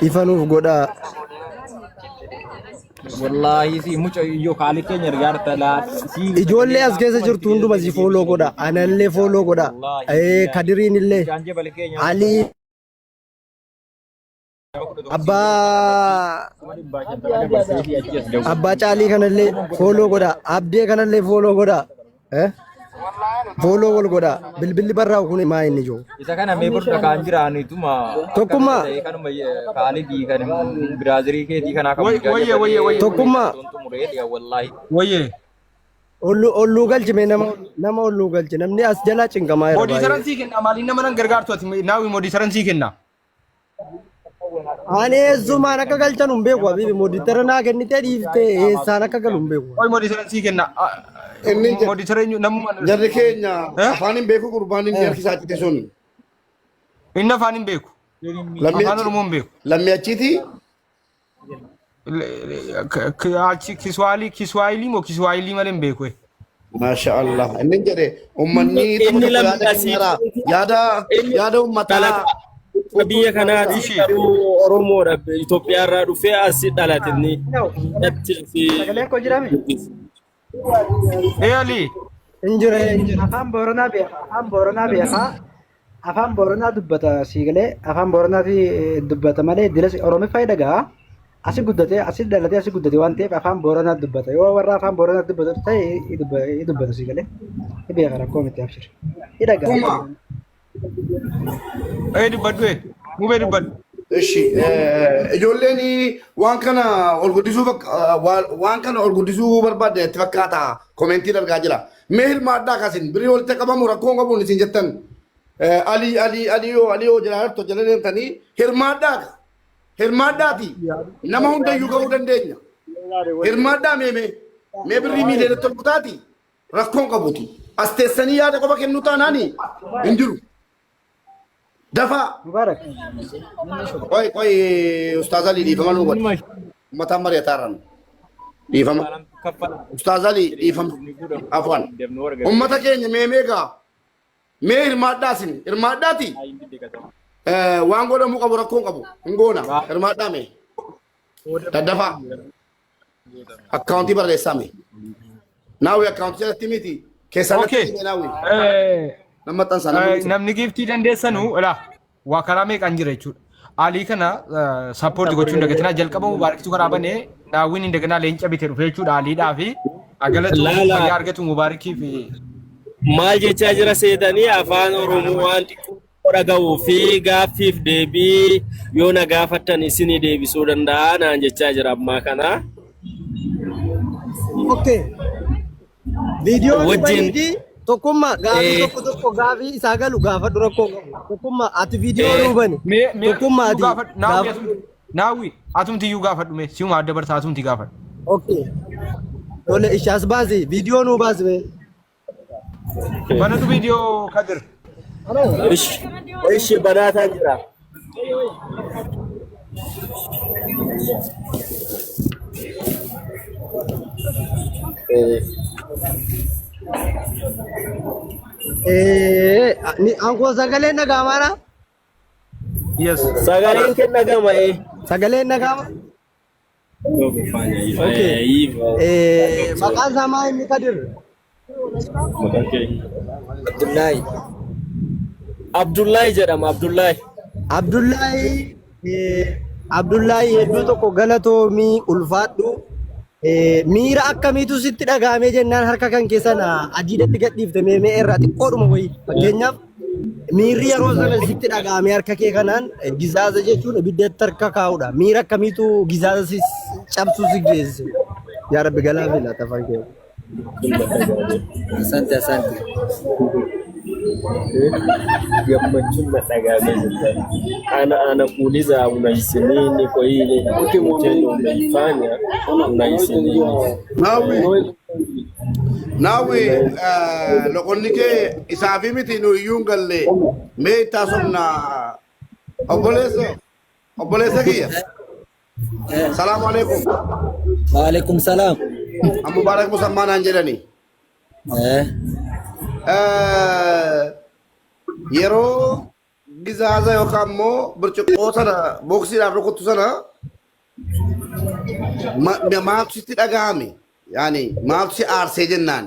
Ifa nuuf godhaa. Wallaahi si muca iyyoo kaali keenya ergaa talaa si Ijoollee as keessa jirtu hunduma si fooloo godha. Anallee fooloo godha. Kadiriin illee. Mucaan jabal keenya Alii. Abbaa abbaa caalii kanallee follow godhaa. Abdee kanallee follow godhaa. Eh? Follow wal godhaa. Bilbilli barraa'u kun maa inni jiru? Isa kana mee burda kaan jiraanituma Tokkummaa. ta'e kanuma kaalidii kan biraazirii keetii kanaa kan Wayye wayye wayye. Tokkummaa. xumuree wallaahi. Wayye. Olluu galchi mee nama olluu galchi namni as jalaa cinqamaa jira baay'ee. Moderator sii kenna maaliin nama nan gargaartu ati naawwi moderator sii kenna. Ani eessumaan akka galchan hin beeku habiibi moderator naa kennitee dhiiftee eessaan akka galu hin beeku. Oi moderator sii kenna. Inni Moderator eenyu namuma. Jarri keenya afaan hin beeku gurbaan inni harki isaa cite sun. Inni afaan hin beeku. Afaan Oromoo hin beeku. Lammii achiiti. Achi Kiswahili Kiswahili moo Kiswahili malee hin beeku. Maasha Allah. Inni jedhe uummanni tokko Inni tokko yaada lammii asii kenneera. Yaada uummataa. Biyya kanaati garuu Oromoodha. Itoophiyaa irraa dhufee asii dhalate inni. Sagaleen koo jiraame? Ee Ali. Injira injira. Afaan Booranaa beeka. Afaan Booranaa beeka. Afaan Booranaa dubbata siigalee afaan Booranaati dubbata malee dilas Oromiffaa dhagaa. Asi guddatee asi dhalatee asi guddate waan ta'eef afaan Booranaa dubbata. Yoo warra afaan Booranaa dubbatu ta'e i dubbata siigalee. I beeka rakkoo miti abshir. I dhagaa. Ee dubbadhu ee. Mubee dubbadhu. Ishi ijoolleen waan kana ol guddisuu waan kana ol guddisuu barbaadde itti fakkaata comment argaa jira. Mee hirmaadhaa kasin birrii walitti qabamu rakkoon qabuun isin jettan alii alii alii yoo alii yoo jala harto jala deemtanii hirmaadhaa hirmaadhaati nama hundayyuu ga'uu dandeenya. Hirmaadhaa mee mee mee birrii miiliyoona ol kutaati rakkoon qabuuti. As teessanii yaada qofa kennuu taanaani hin jiru. Dafaa. Mubarak. Qoy qoy Ustaaz Ali dhiifama nu godhe. Uummataan mari'ataarran. Dhiifama. Ustaaz Ali dhiifama. Afwan. Uummata keenya mee meeqa mee hirmaadhaa isin hirmaadhaati. Waan godhamuu qabu rakkoon qabu hin goona hirmaadhaa mee. Daddafaa. Akkaawuntii barreessaa mee. Naawwi akkaawuntii jalatti miti. Keessaan natti hime naawwi. Nama maxxansaa nama mul'isa. Namni giiftii dandeessanu ilaa waa karaa meeqaan jira jechuudha. Alii kana support gochuun dagatinaa jalqaba Mubaarakitu karaa banee naawwiin hin daganaa leenca bite dhufe jechuudha Aliidhaa fi agalatu Laala. fayyaa argatu Mubaarakii fi Maal jechaa jira seetanii afaan Oromoo waan xiqqoo dhaga'uu fi gaaffiif deebii yoo na gaafattan isinii deebisuu danda'a naan jechaa jira ammaa kana. Okay. Viidiyoo Wajjin- baniiti tokkummaa gaafii tokko tokko gaafii isaa galu gaafadhu rakkoo qabu. Tokkummaa ati viidiyoo nuu bani. Mee mee Tokkummaa ati gaafadhu naawwi gaafadhu. Naawwi atumti iyyuu gaafadhu mee si'uma adda bartaa atumti gaafadhu. Okay. Tole ishaas baasi viidiyoo nuu baasi mee. Banatu viidiyoo Kadir. Ishi ishi banaataan jira. Ankoo sagaleen dhaga'amaadha? Yes. Sagaleen kenna gama eh. Sagaleen dhaga'ama? Okay. Hivyo. Maqaan isaa maa inni Kadir? Abdullahi. Abdullahi jedhama Abdullahi. Abdullahi Abdullahi hedduu tokko galatoomii ulfaadhu. Miira akkamiitu sitti dhaga'amee jennaan harka kan keessan adiidatti gadhiifte mee mee irraa xiqqoodhuma wayii. Fakkeenyaaf miirri yeroo sana sitti dhaga'amee harka kee kanaan gizaaza jechuun ibiddatti harka kaa'udha. Miira akkamiitu gizaaza si cabsuu si geesse? Yaa Rabbi galaa fi laata afaan kee. Asante, asante. Gammachuun na dhaga'amee jira. Ana anakuuliza unahisi nini kwa ile tendo umeifanya, unahisi nini? Naawwi naawwi loqonni kee isaa fi miti nu iyyuu hin galle mee itti haasofna obboleessa obboleessa kiyya. Salaamu alaikum. Waalaikum salam. Mubaarak Musammaa naan jedhani. Yeroo gizaaza yookaan immoo burcuqqoo sana booksiidhaaf rukuttu sana maaltu sitti dhaga'ame? Yaani maaltu si aarsee jennaan?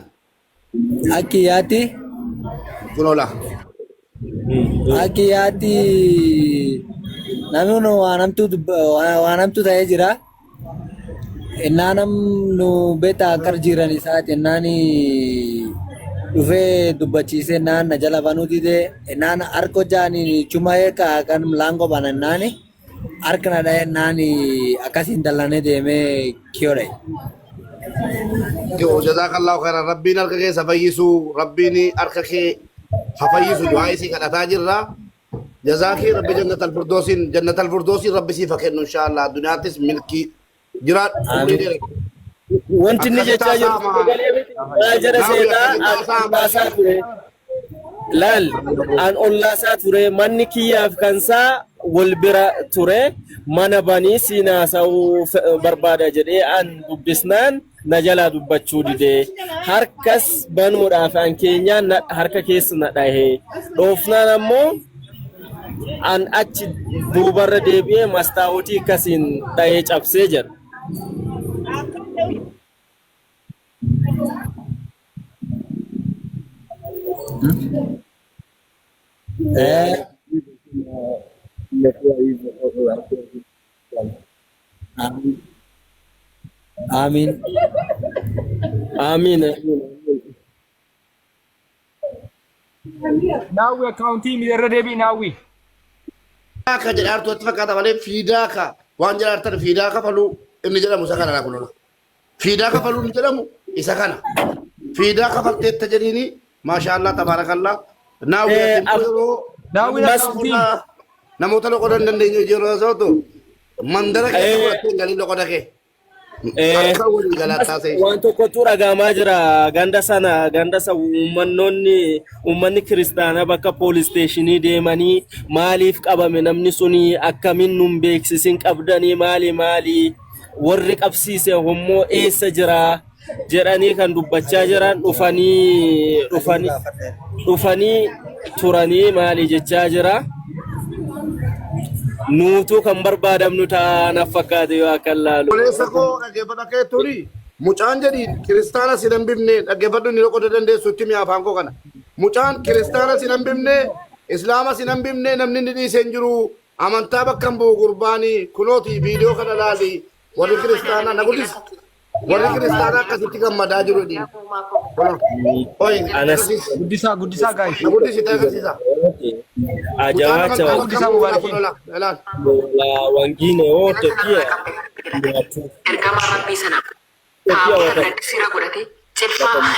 Akki yaatti Kunola. Akki yaatti Namni kun waan hamtuu waan hamtuu ta'ee jira. Innaan nu beektaa akka jiran isaati innaan dhufee dubbachiisee innaan na jala banuu didee innaan harka hojjaanii chuma eeka kan laangoo bana innaan harka na dha'e innaan akkasiin dallanee deemee kiyoo dha'e. Jazakallahu khairan. Rabbiin harka keessa fayyisu, Rabbiin harka kee ha fayyisu du'aa isii kadhataa jirra. Jazaa kee Rabbi jannatal firdoosiin jannatal firdoosiin Rabbi siif haa kennu inshaallah. Addunyaattis milkii jiraadhu umrii Amiin. dheeradhu. Wanti inni Akkasitti jechaa jiru haasa'ama. galee miti. Maal jedha Naawwi seenaa akkasitti an haasa'ama. ollaasaa ture. Laal an ollaasaa ture manni kiyyaaf kansaa wal bira ture mana banii siin haasa'uu barbaada jedhee an dubbisnaan na jalaa dubbachuu didee harkas banuudhaaf an keenyaan harka keessa na dhahe dhoofnaan ammoo an achi duubarra deebi'ee mastaawotii akkasiin dhahee cabsee jedha. Eh, amiin. Amiin. Amiin. Amiin. Naawwi akkaawuntii irra deebii naawwi. Akka jedhaartu itti fakkaata malee fiidaa ka waan jedhaartan fiidaa kafaluu inni jedhamu isa kana kun fiidaa kafaluu inni jedhamu isa kana fiidaa kafalteetta jedhiini maashaallah tabaarakallaa naawwi ati immoo yeroo Naawwiin namoota akkaawuntii loqoda namoota loqoda hin dandeenye yeroo ta'u mandara keessa godhattee hin galin loqoda kee akka walii galaa taasise. Waan tokkotu dhagahamaa jira ganda sana ganda sana uummannoonni uummanni kiristaanaa bakka poolis isteeshinii deemanii maaliif qabame namni suni akkamiin nun beeksisin qabdanii maali maali warri qabsiise hommoo eessa jira jedhanii kan dubbachaa jiran dhufanii dhufanii dhufanii turanii maali jechaa jira. Nuutuu kan barbaadamnu ta'a naaf fakkaate yoo akka laalu. Obboleessa koo dhaggeeffadhu akka jettuuni mucaan jedhiin kiristaana sin hambifne dhaggeeffadhu inni loqoda dandeessu itti mi'a afaan koo kana. Mucaan kiristaana sin hambifne islaama sin hambifne namni inni dhiise hin jiru amantaa bakka hin bu'u gurbaanii kunooti viidiyoo kana laali warri kiristaanaa na guddisi warri kiristaanaa akkasitti gammadaa jiru jedhiin. Oyi Anas agarsiisi Guddisaa guddisaa gaayis. na guddisi ta'e agarsiisa. Mucaan ajawaacha amantaa bakka Guddisaa hin bu'u mubaarakiin. kunoo laal. na wengine wote pia ni watu Ergamaa Rabbii sana pia taabota wata irratti sira godhatee cilfaa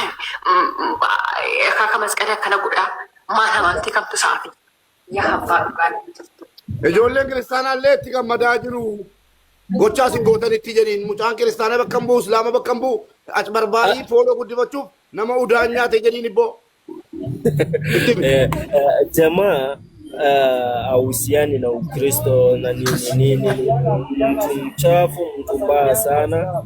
akaaka masqalii akkana godhaa maal amantii kamtu sa'afi yaa abbaa dhugaa jirtu. Ijoolleen kiristaanaa illee itti gammadaa jiru. Gochaa isin gootan itti jedhiin mucaan kiristaanaa bakka hin bu'u islaama bakka hin bu'u achi barbaarii fooloo guddifachuuf nama udaan nyaate jedhiin ibboo. Itti himi. Jamaa hahusiani na Ukristo na nini nini, ni mtu mchafu, mtu mbaya sana.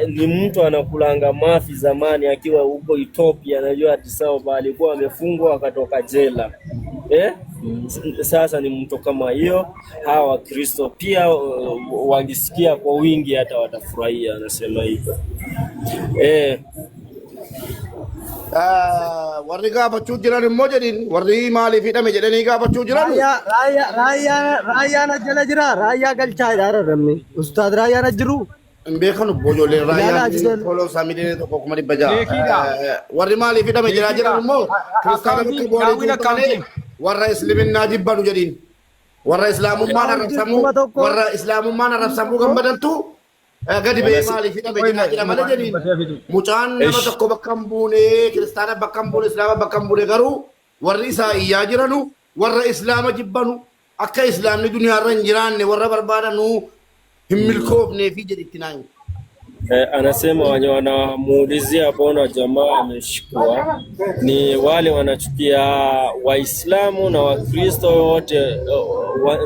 Ni mtu anakulanga mafi zamani akiwa huko Ethiopia, najua Addis Ababa alikuwa amefungwa akatoka jela. Eh? Sasa ni mtu kama hiyo. Hawa Wakristo pia wangisikia kwa wingi hata watafurahia, anasema hivyo. Eh, Warri gaafachuu jiran immoo jedhiin warri maaliif hidhame jedhanii gaafachuu jiran Raayyaa raayyaa raayyaa raayyaan as jala jira raayyaa galchaa jedha namni ustaad raayyaan as jiru hin beekan obbo ijoolleen ilaalaa raayyaan achi fooloo isaa 1,600,000. Beekiidha. Warri maaliif hidhame jedhaa jiran Beekiidha. immoo kiristaana bakka Akkaawuntiin bu'anii naawwiin jiru malee akkaawuntiin. warra isliminnaa jibbanu jedhiin. Warra islaamummaan akkaawuntiin arrabsamuu 1000 warra islaamummaan arrabsamuu gammadantu gadi ba'ee maaliif hidhame Qoy jedhaa jira malee mubaarakiin jedhiin. dubbatee fidu. Mucaan nama ish tokko bakka hin buune kiristaana bakka hin buune islaama bakka hin buune garuu warri isaa iyyaa jiranu warra islaama jibbanu akka islaamni duniyaarra hin jiraanne warra barbaadanu hin milkoofnee fi jedhitti naa himu. Anasema wenye wanamuulizia mbona jamaa ameshikwa ni wale wanachukia Waislamu na Wakristo wote,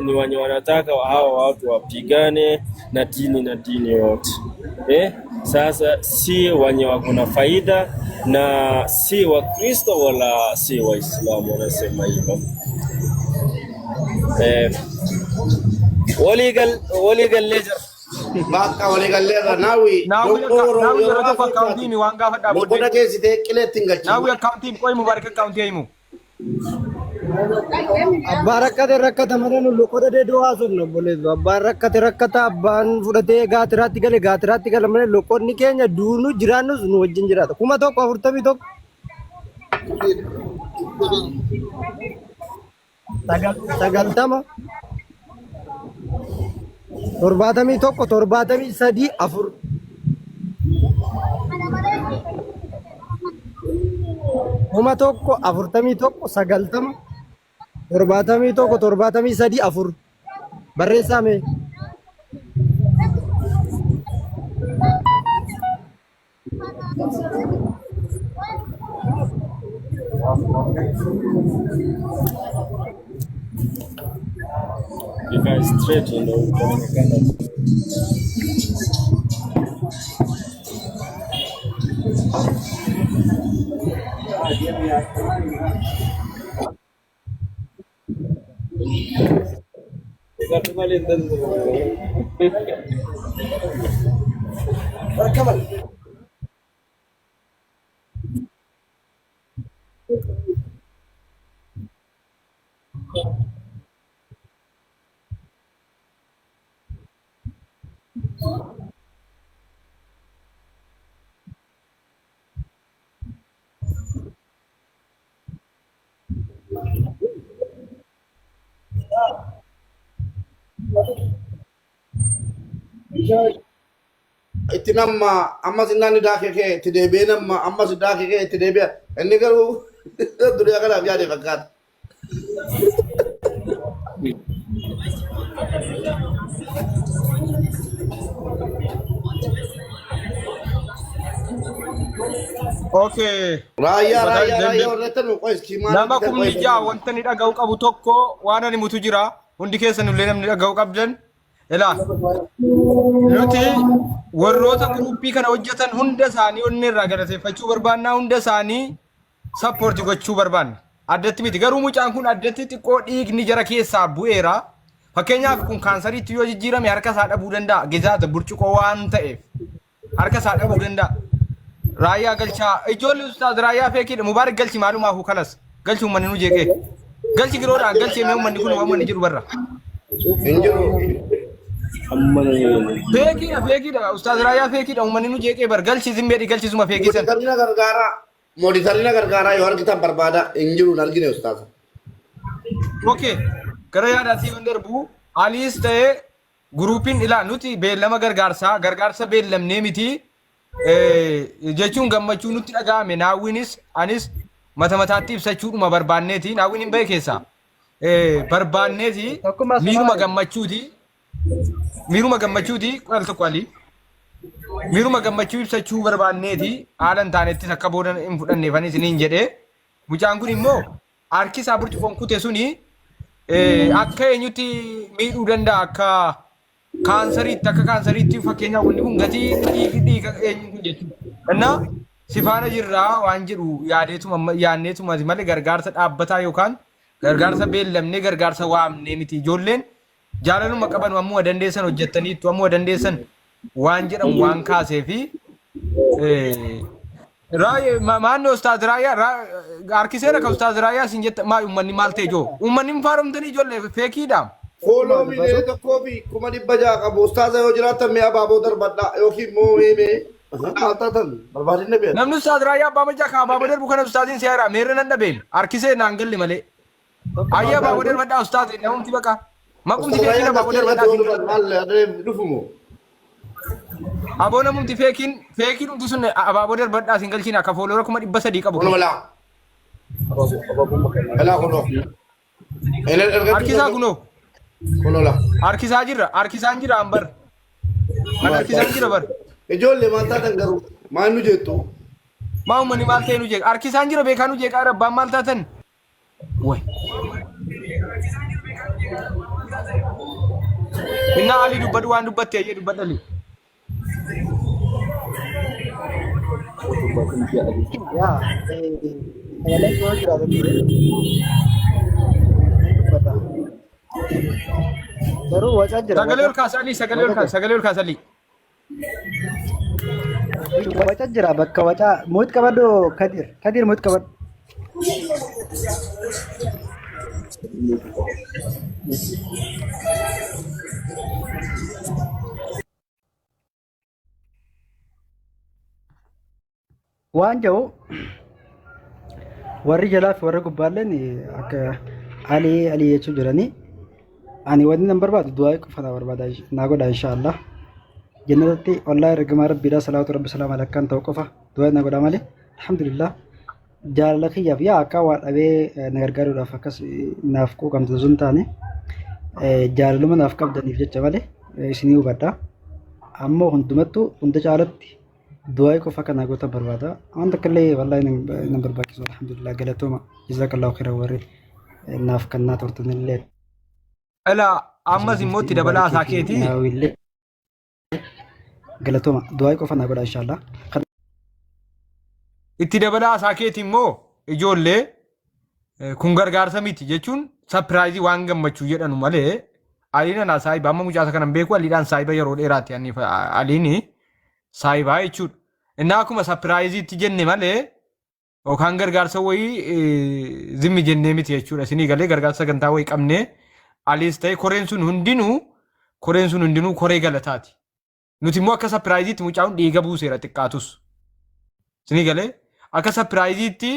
ni wenye wanataka hawa watu wapigane na dini yote. Sasa si wenye wako na faida na si Wakristo wala si Waislamu, wanasema hivyo. Eh, waligal lejar Bakka walii galleerra naawwi Naawwi doqooroo naawwi yeroo yeroo tokko haasoftu ati akkaawuntii waan gaafadhaa loqoda booddee. keessitee qileetti hin galchin. Naawwi akkaawuntii qoy mubaarak akkaawuntii himu. Abbaan rakkate rakkata malee nu loqoda deedoo haasofna obboleessu. Abbaan rakkate rakkata abbaan fudhatee gaatiraatti gale gaatiraatti gala malee loqonni keenya duunu jiraannus nu wajjin jiraata. 1041 90 71 73 4. 1041 90 71 73 4 barreessaa mee. Ikae straight ndio itaonekana. Itti nama ammas inni daakee kee itti deebi'ee nama ammas daakee kee itti deebi'a. Inni garuu duniyaa kanaaf yaade fakkaata. Okay. Raayyaa raayyaa raayyaa warra jettan qoy iskiimaa Nama 6,000 wanta inni dhaga'u qabu tokko waan ani mutu jira. Hundi keessan illee namni dhaga'u qabdan. Ilaa nuti warroota guruppii kana hojjetan hunda isaanii onnee irraa galateeffachuu barbaanna. Hunda isaanii sappoorti gochuu barbaanna. Addatti miti. Garuu mucaan kun addatti xiqqoo dhiigni jara keessaa bu'eera. Fakkeenyaaf kun kaansariitti yoo jijjiirame harka isaa dhabuu danda'a. Gizaata burcuqoo waan ta'eef harka isaa dhabuu danda'a. Raayyaa galchaa. Ijoolli ustaaz raayyaa feekiidha. Mubaarak galchi maalumaafuu kalas. Galchi uummanni nu jeeqee. Galchi giroodhaan galchi mee uummanni kun waan uummanni jedhu barra. Hin jiru. Feekiidha feekiidha ustaaz raayyaa feekiidha uummanni nu jeeqee bar galchi zimmeedhi galchi suma feekii san. Mooditarina gargaaraa. Mooditarina gargaaraa yoo argitan barbaada. Hin jiru hin argine ustaaza. Okay. Gara yaadaatii yoon darbu Aliis ta'ee guruupiin ilaa nuti beellama gargaarsaa gargaarsa beellamnee miti jechuun gammachuu nutti dhaga'ame naawwinis anis mata mataatti ibsachuudhuma barbaanneeti naawwiin hin bahe keessaa barbaanneeti Tokkummaa miiruma Sumaalee. gammachuuti miiruma gammachuuti al tokko alii miiruma gammachuu ibsachuu barbaanneeti haala hin taanettis akka booda hin fudhanneefani isiniin jedhee mucaan kun immoo harki isaa burcuqoon kute suni akka eenyutti miidhuu danda'a akka kaansariitti akka kaansariitti fakkeenyaaf wanni kun gatii dhiigi dhiiga eenyu kun jechuudha. Innaa si faana jirraa waan jedhu yaadeetuma yaadneetuma malee gargaarsa dhaabbataa yookaan gargaarsa beellamnee gargaarsa waamnee miti ijoolleen jaalaluma qaban ammuma dandeessan hojjettaniittu ammuma dandeessan waan jedhamu waan kaasee fi maanni ustaaz raayyaa harkiseera ka ustaaz raayyaa isin jetta maa uummanni maal ta'e joo uummanni hin faaromtanii ijoollee feekiidha. Fooloo 1,600,000 qabu. Ustaaza yoo jiraattan mee abaaboo darbadhaa yookiin immoo mee mee maal taatan barbaadinna beekna. Namni ustaaz raayyaa abbaa macaa kan abaaboo darbu kana ustaaziin seera meerre nan dhabeem harkisee naan galle malee. Ayya abaaboo darbadhaa ustaaz namumti baqa. Maqumti Ustaaz feekiin raayyaan abaaboo dachee darbadhaa irratti siin oolu maal dhufu moo? Aboo namumti feekiin feekiin dhumti sun abaaboo darbadhaa siin galchiin akka fooloora 300,000 qabu Kunoo kun. laa. Elaa kunoo. Eleen ergachuu Harkisaa danda'u. kunoo. Kunoo laa. Harkisaa jirra harkisaan jira an bar. An harkisaan jira bar. Ijoollee maal taatan garuu maal nu jettu? Maa uummanni maal ta'e nu jeeqa harkisaan jira beekaa nu jeeqaa abbaan maal taatan? Way. Innaa Ali dubbadhu waan dubbatte ayyee dubbadhali. Yaa sagalee yoo jiraate ture dubbata. Garuu waca jira Sagalee waca ol kaasa Ali sagalee ol waca kaasa jira. sagalee ol kaasa Ali. Waca jira bakka waca muut qabadhu Kadir Kadir muut qabadhu. Waan jedhu warri jalaa fi warri gubbaalleen akka alii alii jechuu jiranii. Ani wanni nan barbaadu du'aa qofa na barbaada naa godha inshaallah. Jannatatti wallahi ergamaa rabbiidha salaatu rabbi salaam alakkaan ta'u qofa du'aa na godha malee alhamdulillah jaalala kiyyaaf yaa akka waa dhabee na gargaaruudhaaf akkas naaf quuqamtu osoo hin taane jaalaluma naaf qabdaniif jecha malee isinii hubadha. Ammoo hundumattuu hunda caalatti du'aa qofa akka naa gootan barbaada. Waan takka illee wallahi nan barbaachisu alhamdulillah galatooma jazakallahu khairan warri naaf kannaa turtanillee. Ilaa ammas immoo itti dabalaa isaa keetii. Naawillee galatooma du'aa qofa naa godha inshallah. Itti dabalaa isaa keetii immoo ijoollee kun gargaarsa miti jechuun sapiraayizii waan gammachuu jedhanu malee Aliin anaa saahiba amma mucaasa kanan beeku Aliidhaan saahiba yeroo dheeraati ani Aliini saahibaa jechuudha. Innaa akkuma sapiraayiziitti jenne malee yookaan gargaarsa wayii zimmi jennee miti jechuudha. Isinii galee gargaarsa sagantaa wayii qabnee Aliis ta'e koreen sun hundinuu koree galataati. Nuti immoo akka sapiraayiziitti mucaan dhiiga buuseera xiqqaatus. Isinii galee akka sapiraayiziitti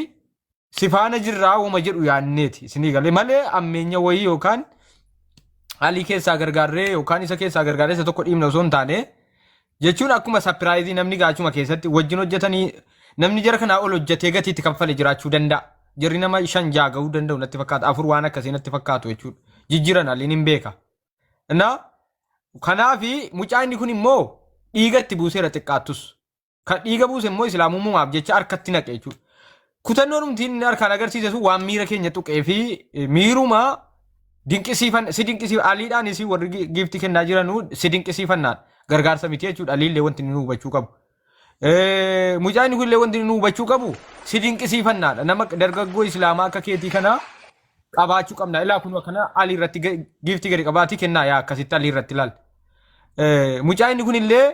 si faana jirraa uuma jedhu yaanneeti. Isinii galee malee ammeenya wayii yookaan Alii keessaa gargaarree yookaan isa keessaa gargaarree isa tokko dhiibna osoo hin taane jechuun akkuma sapiraayizii namni gaachuma keessatti wajjin hojjetanii namni jara kanaa ol hojjetee gatii itti kaffale jiraachuu danda'a. Jarri nama 5 6 gahuu danda'u natti fakkaata. 4 waan akkasii natti fakkaatu jechuudha. Jijjiiran Aliin hin beeka. Innaa kanaafi mucaa inni kun immoo dhiiga itti buuseera xiqqaattus. Kan dhiiga buuse immoo islaamummaaf jecha harkatti naqe jechuudha. Kutannoon humti inni harkaan agarsiise sun waan miira keenya tuqee fi miiruma dinqisiifan si dinqisiif aliidhaanis warri giiftii kennaa jiranu si dinqisiifannaan gargaarsa miti jechuudha. Aliillee wanti inni nu hubachuu qabu. Mucaan inni kunillee wanti inni nu hubachuu qabu si dinqisiifannaadha. Nama dargaggoo islaamaa akka keetii kanaa qabaachuu qabna. Ilaa kun akkana alii irratti giiftii gadi qabaatii kennaa yaa akkasitti alii irratti ilaal. Mucaan inni kunillee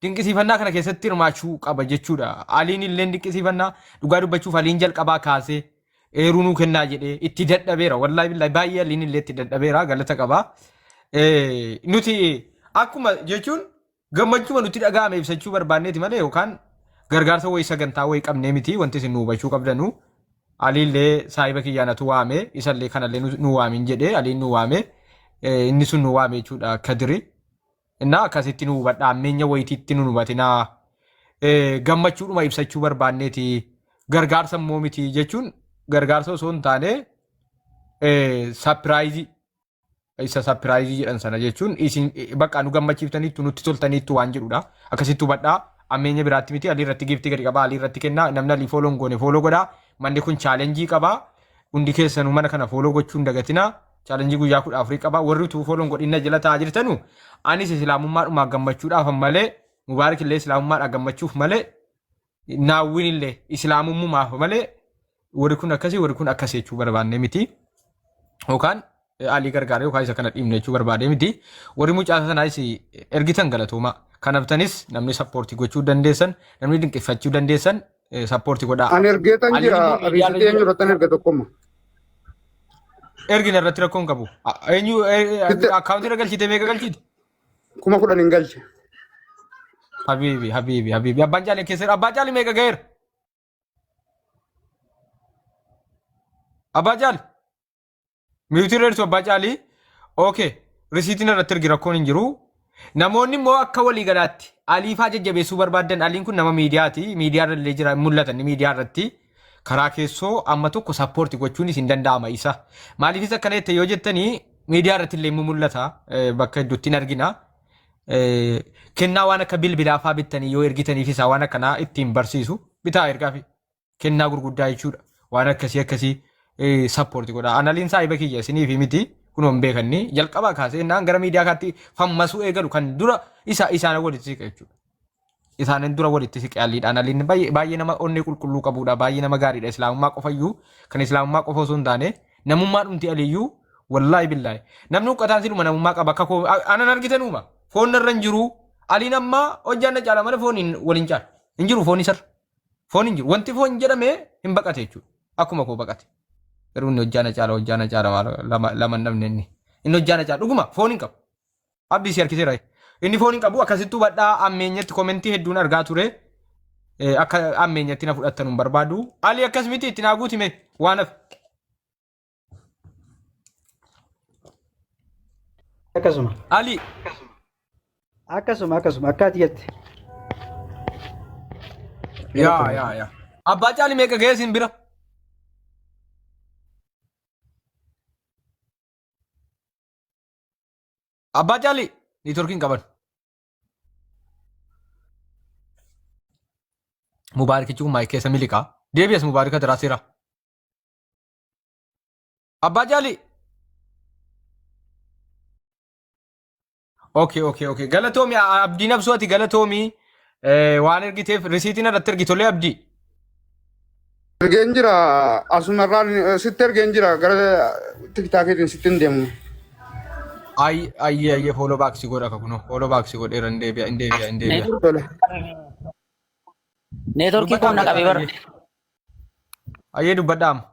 dinqisiifannaa kana keessatti hirmaachuu qaba jechuudha. Aliin illee dinqisiifannaa dhugaa dubbachuuf aliin jalqabaa kaasee eeruu nuu kennaa jedhee itti dadhabeera. Wallaahi billaahi baay'ee aliin illee itti dadhabeera galata qaba. Nuti akkuma jechuun gammachuma nutti dhaga'ame ibsachuu barbaanneeti malee yookaan gargaarsa wayii sagantaa wayii qabnee miti wanti isin nu hubachuu qabdanu. Aliillee saahiba kiyyaan atu waame isallee kanallee nu waamin jedhee aliin nu waame inni sun nu waame jechuudha kadiri. Innaa akkasitti nu hubadha ammeenya wayitiitti nu hubatinaa gammachuudhuma ibsachuu barbaanneeti gargaarsa immoo miti jechuun gargaarsa osoo hin taane sapiraayizii isa sapiraayizii jedhan sana jechuun isin bakka nu gammachiiftaniittu nutti toltaniittu waan jedhudha. Akkasitti hubadhaa ammeenya biraatti miti alii irratti giiftii gadi qabaa alii irratti kennaa namni alii fooloo hin goone fooloo godhaa manni kun chaalenjii qabaa hundi keessanuu mana kana fooloo gochuu hin dagatinaa chaalenjii guyyaa 14 qaba warri utuu fooloo hin godhin na jala taa'aa jirtanu anis islaamummaadhumaa gammachuudhaaf malee mubaarik illee islaamummaadhaa gammachuuf malee naawwiin illee islaamummumaaf malee warri kun akkasii warri kun akkasii jechuu barbaanne miti. Yookaan alii gargaaree yookaan isa kana dhiibne jechuu barbaade miti. Warri mucaa sanaas ergitan galatooma. Kanaftanis namni sappoortii gochuu dandeessan namni dinqifachuu dandeessan sappoortii godhaa. Ani ergeetan Aliin jira. immoo miidiyaa irra Riisitii eenyu jira. irratti erga tokkoma. Ergina irratti rakkoon qabu. Eenyu akkaawuntii irra galchite meeqa galchite? 10,000 hin galche. Habiibi habiibi habiibi abbaan caalii keessa abbaan caalii meeqa ga'eera? Abbaa caali. Miyuutii irra jirtu abbaa caalii. Okay. Risiitiin irratti ergi rakkoon hin jiru. Namoonni immoo akka waliigalaatti Aliifaa jajjabeessuu barbaaddan Aliin kun nama miidiyaati. Miidiyaa irra illee jira mul'atan miidiyaa irratti. Karaa keessoo amma tokko sappoorti gochuunis hin danda'ama isa. Maaliifis akkana jette yoo jettanii miidiyaa irratti illee immoo mul'ata. Bakka hedduutti hin argina. Kennaa waan akka bilbilaa fa'aa bittanii yoo ergitaniif isaa waan akkanaa ittiin barsiisu bitaa ergaafi. Kennaa gurguddaa jechuudha. Waan akkasii akkasii sappoorti godha. Analiin saahiba kiyya isiniif miti. Kunoo hin beekanni jalqabaa kaasee naan gara miidiyaa kaatti fammasuu eegalu kan dura isa isaan walitti siqa jechuudha. Isaanin dura walitti siqe aliidhaan aliin baay'ee baay'ee nama onnee qulqulluu qabuudha baay'ee nama gaariidha islaamummaa qofayyuu kan islaamummaa qofa osoo hin taane namummaa dhumti aliyyuu wallaahi billaahi namni huqqataan siluma namummaa qaba akka koo anan argitanuuma foon narra hin jiru aliin amma hojjaan na caala malee foon waliin caala hin jiru foon isarra foon hin jiru wanti foon jedhame hin baqate jechuudha akkuma koo baqate. Garuu inni hojjaa na caala hojjaa na caala maal lama lama hin dhabne inni. Inni hojjaa na caala dhuguma foon hin qabu. Abdii si harkiseera. Inni foon hin qabu akkasittuu badhaa ammeenyatti komentii hedduun argaa ture. Akka ammeenyatti na fudhattan hin barbaadu. Ali akkas miti itti naa guutime waan hafe. Akkasuma. Ali. Akkasuma akkasuma akka ati jette. Yaa yaa yaa. Abbaa caali meeqa ga'ee isin bira? Abbaa caali niitoorkiin qaban. Mubaarikichi kun maayik keessa miliqaa. Deebi'as mubaarika diraaseera. Abbaa caali. Okay, okay, okay. Galatoomi Abdii nabsuu ati galatoomi waan ergiteef risiitiin irratti ergi tolee Abdii. Ergeen jira asumarraan sitti ergeen jira gara tiktaakiitiin sitti hin deemu. Ay ayyee ayyee follow back si godha kunoo follow back si godheera hin deebi'a hin deebi'a hin deebi'a. Tole. Neetworkii Dubbadhaa kun na qabee bara. ayyee. Ayyee dubbadhaa amma.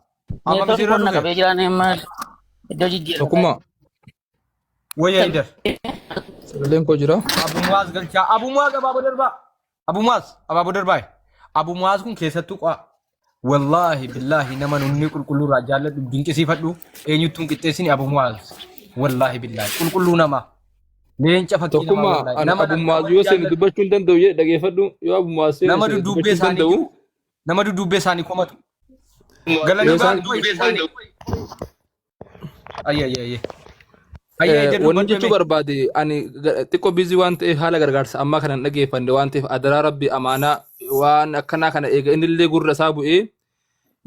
Amma Neetworkii misiirra kun na dhufe. qabee jiraan amma iddoo jijjiirra. Tokkummaa Wayya Haydar. sagaleen koo jira. Abu Muaz galchaa. Abu Muaz abaaboo darbaa. Abu Muaz abaaboo darbaa. Abu Muaz kun keessattuu qo'a. Wallaahi billaahi nama nunni qulqulluu irraa jaalladhu dinqisiifadhu eenyuttuu hin qixxeessini Abu Muaz. Wallaahi billaahi qulqulluu nama. Leenca fakkii namaa Tokkummaa wallaahi. ani Nama Abu nama Muaz yoo seene jaalladhu. dubbachuu hin danda'u jedhe dhageeffadhu yoo Abu Muaz seene Nama seene dudduubbee dubbachuu hin isaanii danda'u. jiru. Nama dudduubbee isaanii komatu. Galanii Yoo isaan ba'an du'a. Ayya ayya ayya. Ayya ayya Wanni dubbadhu jechuu mee. barbaade ani xiqqoo biizii waan ta'eef haala gargaarsa ammaa kana hin dhageeffanne waan ta'eef adaraa rabbi amaanaa waan akkanaa kana eega innillee gurra isaa bu'ee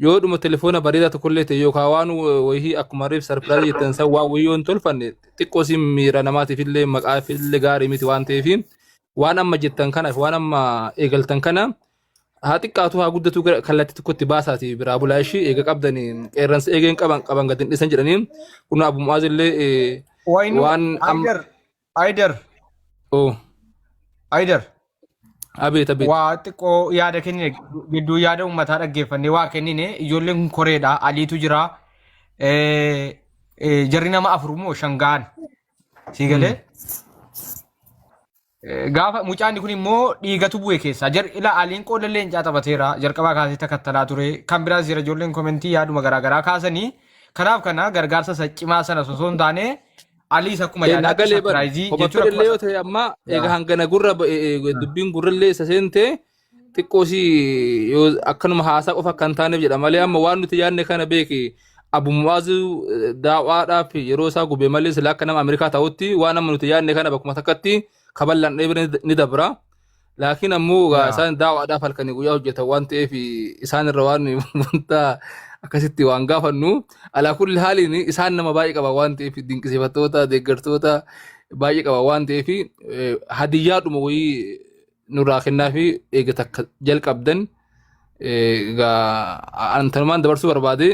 yoo dhuma telefoona bareedaa tokkollee ta'e yookaan waan wayii akkuma reef sarpiraayizii jettan san waan wayii yoo hin tolfanne xiqqoo si miira namaatiif illee maqaaf illee gaarii miti waan ta'eef waan amma jettan kanaaf waan amma eegaltan kana haa xiqqaatu haa guddatu gara kallattii tokkotti baasaati biraa bulaa ishii eega qabdanii qeerransa eegeen qaban qaban gadi hin dhiisan jedhanii kun Abu Mu'aaz illee Waynu waan amma Aydar Aydar oh Aydar abeet abeet waa xiqqoo yaada kennine gidduu yaada uummataa dhaggeeffannee waa kennine ijoolleen kun koreedha aliitu jira jarri nama afur moo shan ga'an sii galee Gaafa mucaan kun immoo dhiigatu bu'e keessaa. Jar ila Aliin qooda leencaa taphateera. Jalqabaa kaasee takattalaa ture. Kan biraas jira ijoolleen komentii yaaduma garaagaraa kaasanii. Kanaaf kana gargaarsa isa cimaa sana osoo hin taane Aliis akkuma yaadaatti Nagalee bar sapiraayizii homa jechuun akkuma fedhellee yoo ta'e amma eega hangana gurra dubbiin gurrallee isa seente xiqqoo si yoo akkanuma haasaa qofa akka hin taaneef jedha malee amma waan nuti yaadne kana beeki Abu Mu'aaz daawwaadhaaf yeroo isaa gube malee sila akka nama Ameerikaa ta'utti waan amma nuti yaadne kana bakkuma takkatti kaballaan dheebine ni dabra. Laakiin ammoo egaa isaan daawwaadhaaf halkanii guyyaa hojjetan waan ta'eef isaan irra waan wanta akkasitti waan gaafannu alaa kulli haaliin isaan nama baay'ee qaba waan ta'eef dinqisiifattoota deeggartoota baay'ee qaba waan ta'eef hadiyyaadhuma wayii nurraa kennaa fi eega takka jalqabdan egaa antanumaan dabarsuu barbaade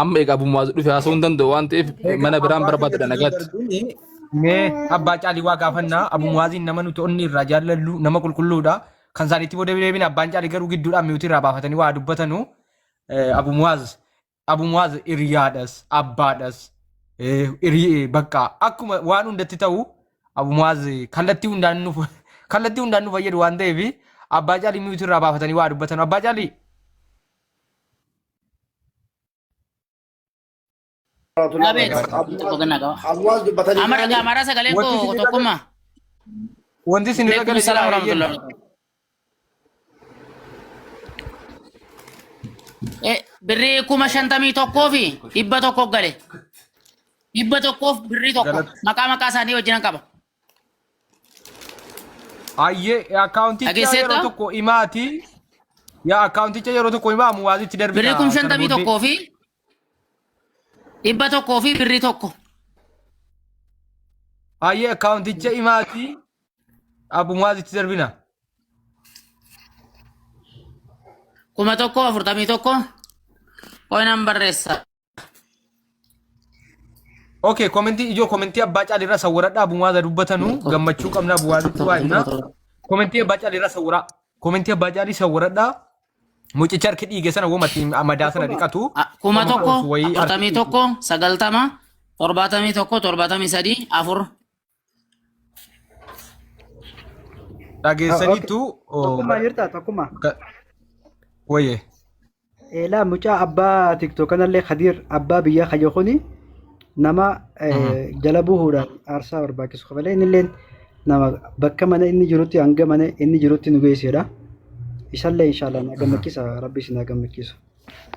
amma eega Abu Muwaaz dhufe haasa'uu hin danda'u waan ta'eef Egaa mana biraan abbaa barbaadadha keenyatti nagaatti. darbuun mee abbaa caalii waa gaafannaa Abu Muwaaziin nama nuti onni irraa jaallallu nama qulqulluudha. Kan isaaniitti booda deebine abbaan caalii garuu gidduudhaan miyuutii irraa baafatanii waa dubbatanu. Abu Muwaaz Abu Muwaaz hiriyaadhas abbaadhas bakka akkuma waan hundatti ta'u Abu Muwaaz kallattii hundaan nu kallattii hundaan nu fayyadu waan ta'eef abbaa caalii miyuutii irraa baafatanii waa dubbatanu. Abbaa caalii Abeet. Tokko gannaa qaba. Abuwaas dubbatanii Amma dhagaa amaaraa sagaleen Wanti koo isin irra tokkummaa. Wanti isin irra Alaikum gale jira salaam eeyyeen. warahmatullahi. Birrii 51,100 gale. Dhibba tokkoof birrii tokko. Galata. Maqaa maqaa isaanii wajjinan qaba. Ayyee akkaawunticha yeroo Dhageesseetta? tokko himaati. Yaa akkaawunticha yeroo tokko himaa muwaazitti Birrii darbina kum sana shantamii booddee. tokkoo fi dhibba tokkoo fi birrii tokko. Ayyee akkaawunticha himaati. Abu muwaazitti darbina. 1041. Qoy nan barreessa. Okay, komentii ijoo komentii abbaa caalirra sawwaradhaa Abu Muwaaza dubbatanu gammachuu qabna Abu Muwaazitti waa himna. Komentii abbaa caalirra sawwaraa. Komentii abbaa caalii sawwaradhaa. Mucicha harki dhiige sana womatti madaa sana dhiqatu. Kuma Wama tokko qoorsu wayii harki 41 90 71 73 4. Dhageessaniitu. Tokkummaa jirtaa tokkummaa. Wayye. Eelaa mucaa abbaa tiktok kanallee Khadiir abbaa biyyaa kayo kuni nama jala bu'uudhaan aarsaa barbaachisu kafalee innilleen nama bakka mana inni jirutti hanga mana inni jirutti nu geessedha. Isallee inshallah na gammachiisa rabbi isin haa gammachiisu.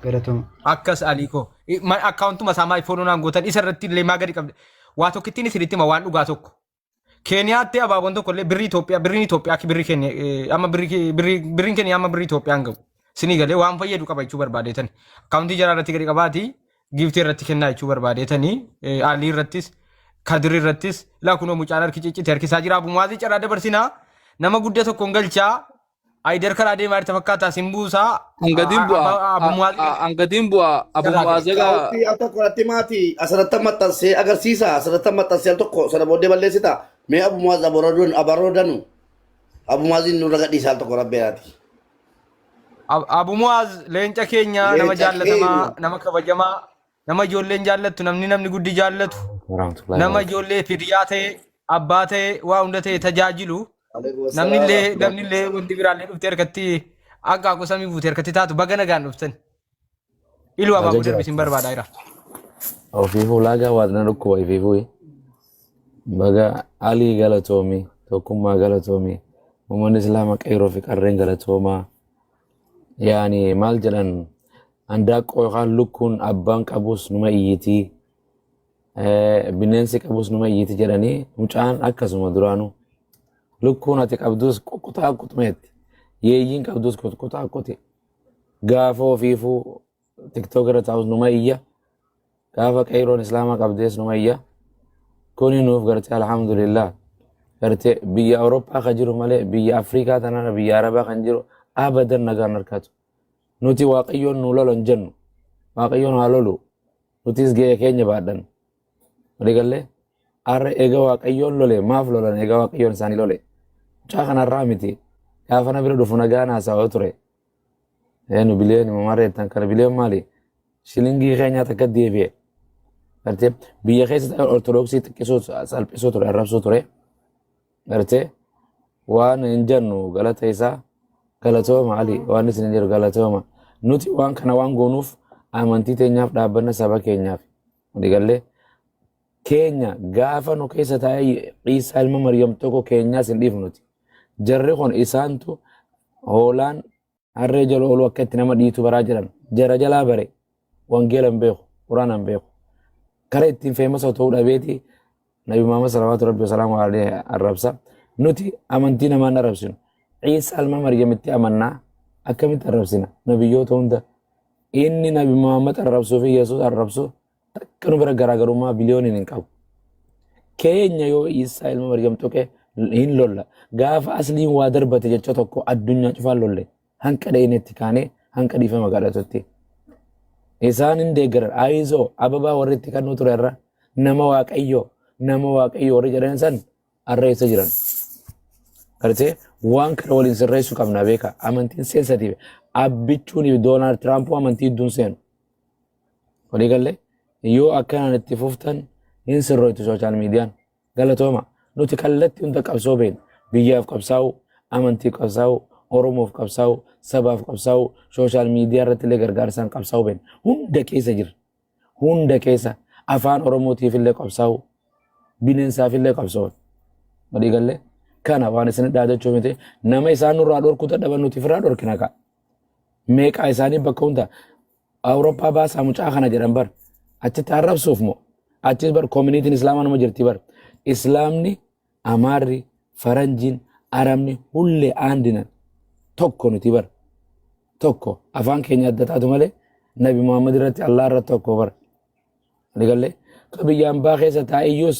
Galatoma. Akkas alii koo. Akkaawuntuma isaa maal fooloo naan gootan isa irratti illee maa gadi qabde. Waa tokkittiin isinitti hima waan dhugaa tokko. Keeniyaatti abaaboon tokko illee birrii Itoophiyaa birriin Itoophiyaa akka birrii keenya amma birrii birrii birriin keenya amma birrii Itoophiyaa hin gahu. Isinii galee waan fayyadu qaba jechuu barbaadeetani. Akkaawuntii jaraa irratti gadi qabaati giiftii irratti kennaa jechuu barbaadeetani. Alii irrattis Kadir irrattis laa kunoo mucaan harki ciccite harki isaa jira. Abu Muwaazii carraa dabarsinaa nama guddaa tokkoon galchaa Ayider karaa deemaa jirta fakkaataa sin buusaa. Hangadiin bu'a. Abu Muwaazii Hangadiin bu'a. Abu Muwaaz egaa Akkaawuntii al tokko irratti maati asirratti maxxansee agarsiisa asirratti maxxansee al tokko sana booddee balleessita mee Abu Muwaaz abaroo danu Abu Muwaaziin nurra gadhiisa al tokko rabbeeraati. Abu Muwaaz leenca keenya nama Leenca jaallatamaa keenya. nama kabajamaa nama ijoolleen jaallattu namni namni guddi jaallatu warahmatullahi nama wabarakatuh. ijoollee firiyaa ta'e abbaa ta'e waa hunda ta'e tajaajilu Alaikum namni assalaam illee warahmatullahi. namni illee wanti biraallee dhuftee harkatti akka samii buute harkatti taatu baga nagaan dhuftan. Iluu Baga abaaboo darbi isin jiraattan. barbaadaa jira. Ofiifuu laagaa waadna dhukkuba ofiifuu. Baga Alii galatoomi, tokkummaa galatoomi, uummanni Islaama qeerroo fi qarreen galatoomaa. Yaani maal jedhan handaaqqoo yookaan lukkuun abbaan qabus numa iyyitii, bineensi qabus numa iyyiti jedhanii mucaan akkasuma duraanuu. Lukkuun ati qabdus quxquxaa quxmeetti. Yeeyyiin qabdus quxquxaa quti. Gaafa ofiifuu tiktook irra taa'us numa iyya. Gaafa qeeyroon islaamaa qabdees numa iyya. Kuni nuuf gartee alhamdulillah. Gartee biyya Awurooppaa kan jiru malee biyya Afrikaa tanarra biyya Arabaa kan jiru abadan nagaan harkatu. Nuti Waaqayyoon nu lola hin jennu. Waaqayyoon haa lolu. Nutis ga'ee keenya baadhan. Waliigallee har'a eega Waaqayyoon lole maaf lolan eega Waaqayyoon isaanii lole. Mucaa kanarraa miti. Gaafa na bira dhufu nagaan haasawaa ture. Nu bileen mareettan kana bileen maali? Shilingii keenyaa takka deebi'e. Gartee biyya keessa ortodoksii xiqqisuu salphisuu ture arrabsuu ture. Gartee waan hin jennu galata isaa galatooma Ali waan isin hin jedhu galatooma. Nuti waan kana waan goonuuf amantii teenyaaf dhaabbanna saba keenyaaf. Waliigallee keenya gaafa nu keessa taa'ee Iisaa ilma Maryam tokko keenyaas hin dhiifnuti. Jarri kun isaantu hoolaan harree jala ooluu akka itti nama dhiitu baraa jiran. Jara jalaa bare wangeela hin beeku, quraana hin beeku. Kara ittiin feemasa ta'uu dhabeeti Nabi Muhammad salawaatu rabbi wasalaamu alayhi arrabsa. Nuti amantii namaan arrabsinu. Iisaa ilma Maryamitti amannaa akkamitti arrabsina? Nabiyyoota hunda. Inni Nabi Muhammad arrabsuu fi Yesuus arrabsu takka nu bira garaagarummaa biliyooniin hin qabu. Keenya yoo Iisaa ilma Maryam tuqe hin lolla. Gaafa asliin waa darbate jecha tokko addunyaa cufaan lolle. Hanqa dhayine itti kaanee hanqa dhiifama kadhatutti. Isaan hin deeggaran. Ayizoo ababaa warri itti kannuu ture irra nama waaqayyoo nama waaqayyoo warri jedhan san har'a eessa jiran. Gartee waan kana waliin sirreessuu qabna beeka. Amantiin seensatiif abbichuun fi Doonaald Tiraampuu amantii idduun seenu. Walii galee yoo akkanaan itti fuftan hin sirroitu sooshaal miidiyaan. Galatooma nuti kallattii hunda qabsoo beekna. Biyyaaf qabsaa'uu, amantiif qabsaa'uu, Oromoof qabsaa'uu, sabaaf qabsaa'uu, sooshaal miidiyaa irratti illee gargaarsaan qabsaa'uu beekna. Hunda keessa jirra. Hunda keessa afaan Oromootiif illee qabsaa'uu, bineensaaf illee qabsaa'uu. Walii galee kana waan isin dhaadachuu miti nama isaan nurraa dhorkuu dadhaban nuti ofirraa dhorkina ka'a. Meeqaa isaanii bakka hunda Awurooppaa baasaa mucaa kana jedhan bar achitti arrabsuuf moo achis bar koominiitiin islaamaa nama jirti bar islaamni amaarri faranjiin arabni hullee aandinan tokko nuti bar tokko afaan keenya adda taatu malee nabi muhammad irratti allah irratti tokko bar ni galle ka biyyaan baa keessa taa'iyyuus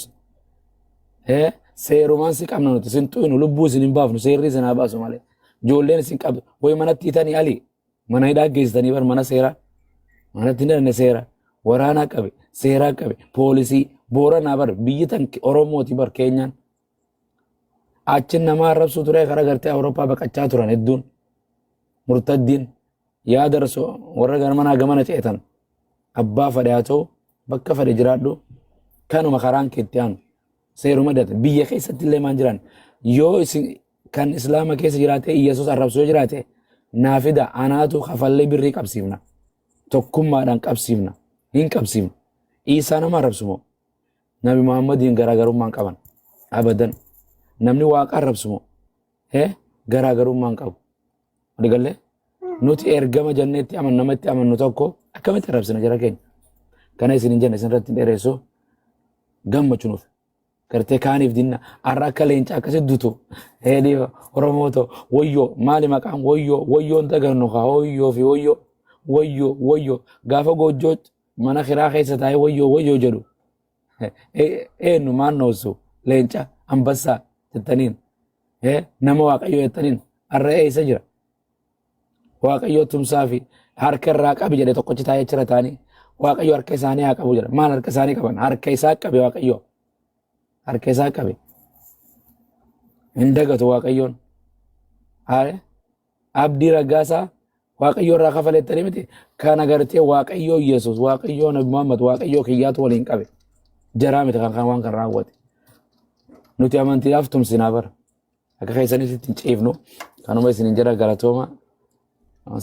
seerumaan si qabna nuti sin xuynu lubbuu isin hin baafnu seerri isin haa baasu malee ijoolleen isin qabdu way manatti hiitanii ali Mana hidhaa geessitanii bar mana seeraa. Manatti hin hidhanne seera. Waraanaa qabe, seeraa qabe, poolisii, booranaa bar biyyi tan Oromooti bar keenyaan. Achi nama arrabsuu ture karaa gartee Awurooppaa baqachaa turan hedduun. Murtaddiin. Yaa darsoo warra gamanaa gamana ceetan abbaa fadhe haa ta'u bakka fadhe jiraadhu kanuma karaan kee itti aanu seeruma data biyya keessatti illee maan jiran yoo isin kan islaama keessa jiraate Iyyasuus arrabsu yoo jiraate naa fida anaatu kafallee birrii qabsiifna tokkummaadhaan qabsiifna hin qabsiifna Iisaa nama arrabsu moo Nabi Muhammadiin garaagarummaa hin qaban abadan namni waaqa arrabsu moo garaagarummaa hin qabu waligalee nuti ergama jennee itti amannu nama itti amannu tokko akkamitti arrabsina jara keenya kana isin hin jenne isin irratti hin dheeressu gammachuu nuuf gartee kaaniif dinna har'a akka leenca akkasi dutu heedhii oromoo ta'u wayyoo maali maqaan wayyoo wayyoon dagannu kaa wayyoo fi wayyoo wayyoo wayyoo gaafa goojjoo mana kiraa keessa taa'ee wayyoo wayyoo jedhu eenyu maan noosu leenca ambassaa jettaniin nama waaqayyoo jettaniin har'a eessa jira waaqayyoo tumsaa fi harka irraa qabi jedhe tokkochi taa'ee jira taanii waaqayyo harka isaanii haa qabu jedha maal harka isaanii qaban harka isaa qabe waaqayyo harka isaa qabe hin dagatu waaqayyoon haare Abdii Raggaasaa Waaqayyoo irraa kafalettanii miti kana gartee Waaqayyoo Yesuus Waaqayyoo Nabi Muhammad Waaqayyoo kiyyaatu waliin qabe jaraa miti kan kan waan kan raawwate nuti amantiidhaaf tumsinaa bara akka keessanitti hin ciifnu kanuma isin hin jedha galatooma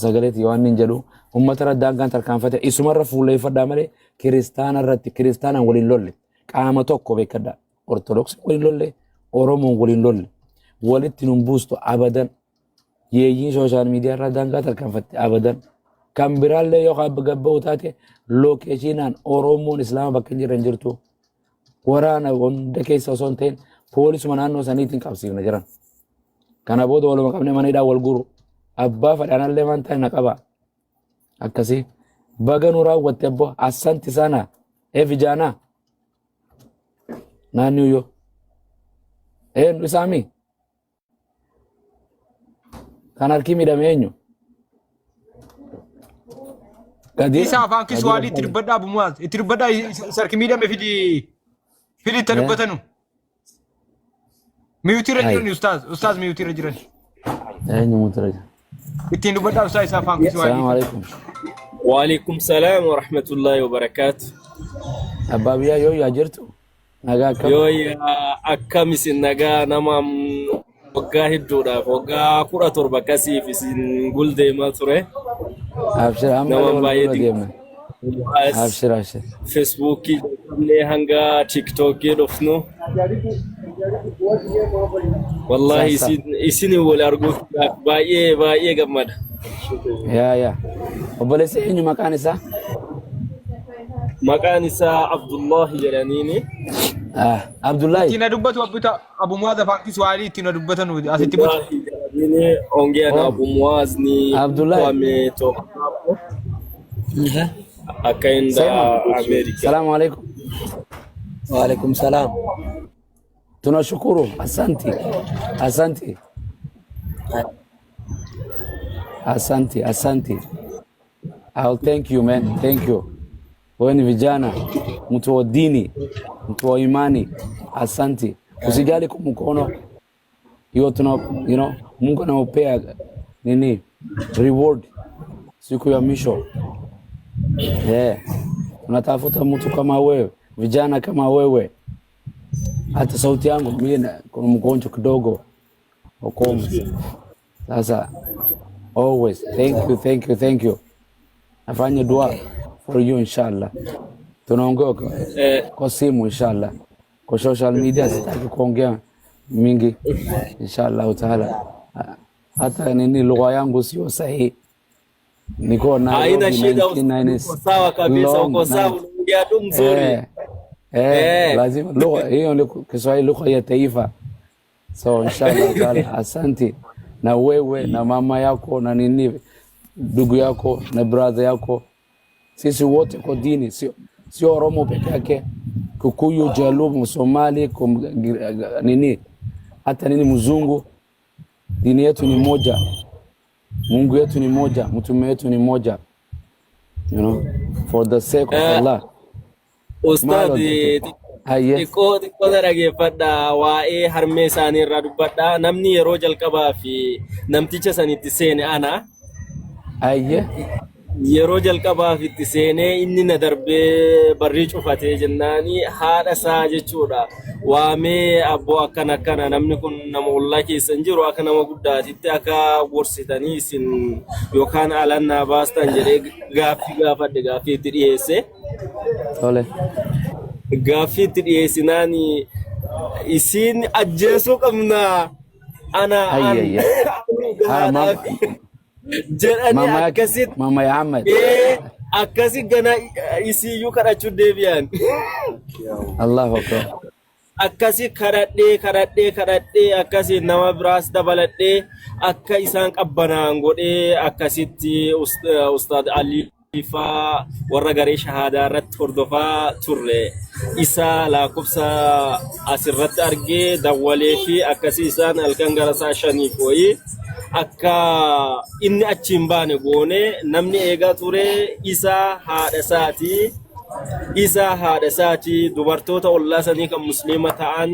sagaleeti waan hin jedhu uummata irra daangaan tarkaanfate isumarra fuulleeffadhaa malee kiristaana irratti kiristaanaan waliin lolle qaama tokko beekadhaa ortodoksii waliin lolle oromoon waliin lolle walitti nun buustu abadan yeeyyiin sooshaal miidiyaa irraa daangaa tarkaanfatte abadan. Kan biraallee yoo gabba'u taate lookeeshinaan Oromoon Islaama bakka hin jirre hin jirtu. Waraana hunda keessa osoo hin ta'in poolisuma naannoo saniitiin qabsiifna jiran. Kana booda waluma qabnee mana hidhaa wal guru. Abbaa fadhaanallee waan ta'e na qaba. Akkasii baga nu raawwatte abboo assanti sana efijaanaa naannoo yoo. Eenyu isaamii? Kan harki miidhame eenyu? Gadiira. Isa afaan Gadiira Kiswahili itti dubbadhaa Abu Muaz. Itti dubbadhaa isa harki miidhame fidi fidi itti dubbatanu. Miyuutii irra Hai. jiran ustaaz ustaaz miyuutii irra jiran. Eenyu mutura jira? Ittiin dubbadhaa ustaaz isa afaan Kiswahili. Salaamu alaikum. Waalaikum salaam wa rahmatullahi wa barakaatu. Abbaa biyyaa yoo yaa jirtu nagaa akkam? Yoo yaa akkam isin nagaa nama waggaa hedduudhaaf waggaa 17 akkasiif isin guldeemaa ture. Abshir amma Nama illee wal baay'ee fuula deemna. dinqisiifadha. Abshir abshir. Feesbuukii jalqabnee hanga tiiktookii dhufnu. Wallaahi Sa sa. isin isin wal arguuf baay'ee baay'ee gammada. Yaa yaa. Obboleessi eenyu maqaan isaa? Maqaan isaa Abdullahi jedhaniini. Ah, Abdullahi. Ittiin na dubbatu abbuta Abu Muaz afaan Kiswahili ittiin na dubbatanu asitti butu. Abdullahi jedhaniini ongea na Oh, Abu Muaz ni mtu Abdullahi. ametoka hapo akaenda Sema. Amerika. Salamu alaikum. Waalaikum salaam. Tunashukuru. Asanti. Asanti. Asanti. Asanti. I'll thank you man. Thank you. Wewe ni vijana, mtu wa dini, mtu wa imani. Asanti. Usijali kwa mkono hiyo tuna you know, Mungu anaupea nini reward siku ya mwisho. Yeah. Tunatafuta mtu kama wewe, vijana kama wewe. Hata sauti yangu mimi kuna mgonjwa kidogo ukoma. Sasa always thank you, thank you, thank you. Nafanya dua for you inshallah. Tunaongea kwa simu inshallah. Kwa social media sitaki kuongea mingi inshallah taala. Hata nini lugha yangu sio sahihi. Niko Haina Nairobi shida, 1990 uko sawa kabisa, long uko sawa, night. unaongea tu mzuri. Lazima lugha hiyo ni Kiswahili, lugha ya taifa. So inshallah taala, asanti na wewe na mama yako na nini ndugu yako na brother yako, sisi wote kwa dini, sio Oromo peke yake, Kikuyu, Jaluo, Msomali, nini hata nini mzungu, dini yetu ni moja, Mungu yetu ni moja, mtume wetu ni moja, you know, for the sake of Allah. Maal Ustaadi hojjete? Hayyee. xiqqoo xiqqoo dhaggeeffadha waa'ee harmee isaanii irraa dubbadha. Namni yeroo jalqabaa fi namticha sanitti seene ana. Ayyee. Yeroo jalqabaaf itti seenee inni na darbee barrii cufatee jennaani haadha isaa jechuudha. Waamee abboo akkana akkana namni kun nama ollaa keessa hin jiru akka nama guddaatitti akka gorsitanii isin yookaan alaan naa baastan jedhee gaaffii gaafadhe gaaffii itti dhiyeesse. Tole. Gaaffii itti dhiyeessinaan isiin ajjeesuu qabna ana an Ayyee. Haa gahaadhaaf jedhanii mama akkasitti mama ya Ahmed. ee akkasi gana isiiyyuu kadhachuu deebi'an. Allahu akbar. Akkasi kadhadhee kadhadhee kadhadhee akkasi nama biraas dabaladhee akka isaan qabbanaan godhee akkasitti Ustaad Alii faa warra garee shahaadaa irratti hordofaa turre. Isa lakkoofsa asirratti argee dawwalee fi akkasii isaan halkan gara sa'a shaniif wayii akka inni achi hin baane goone namni eegaa ture isa haadha isaati. Isa haadha isaati dubartoota ollaa sanii kan musliima ta'an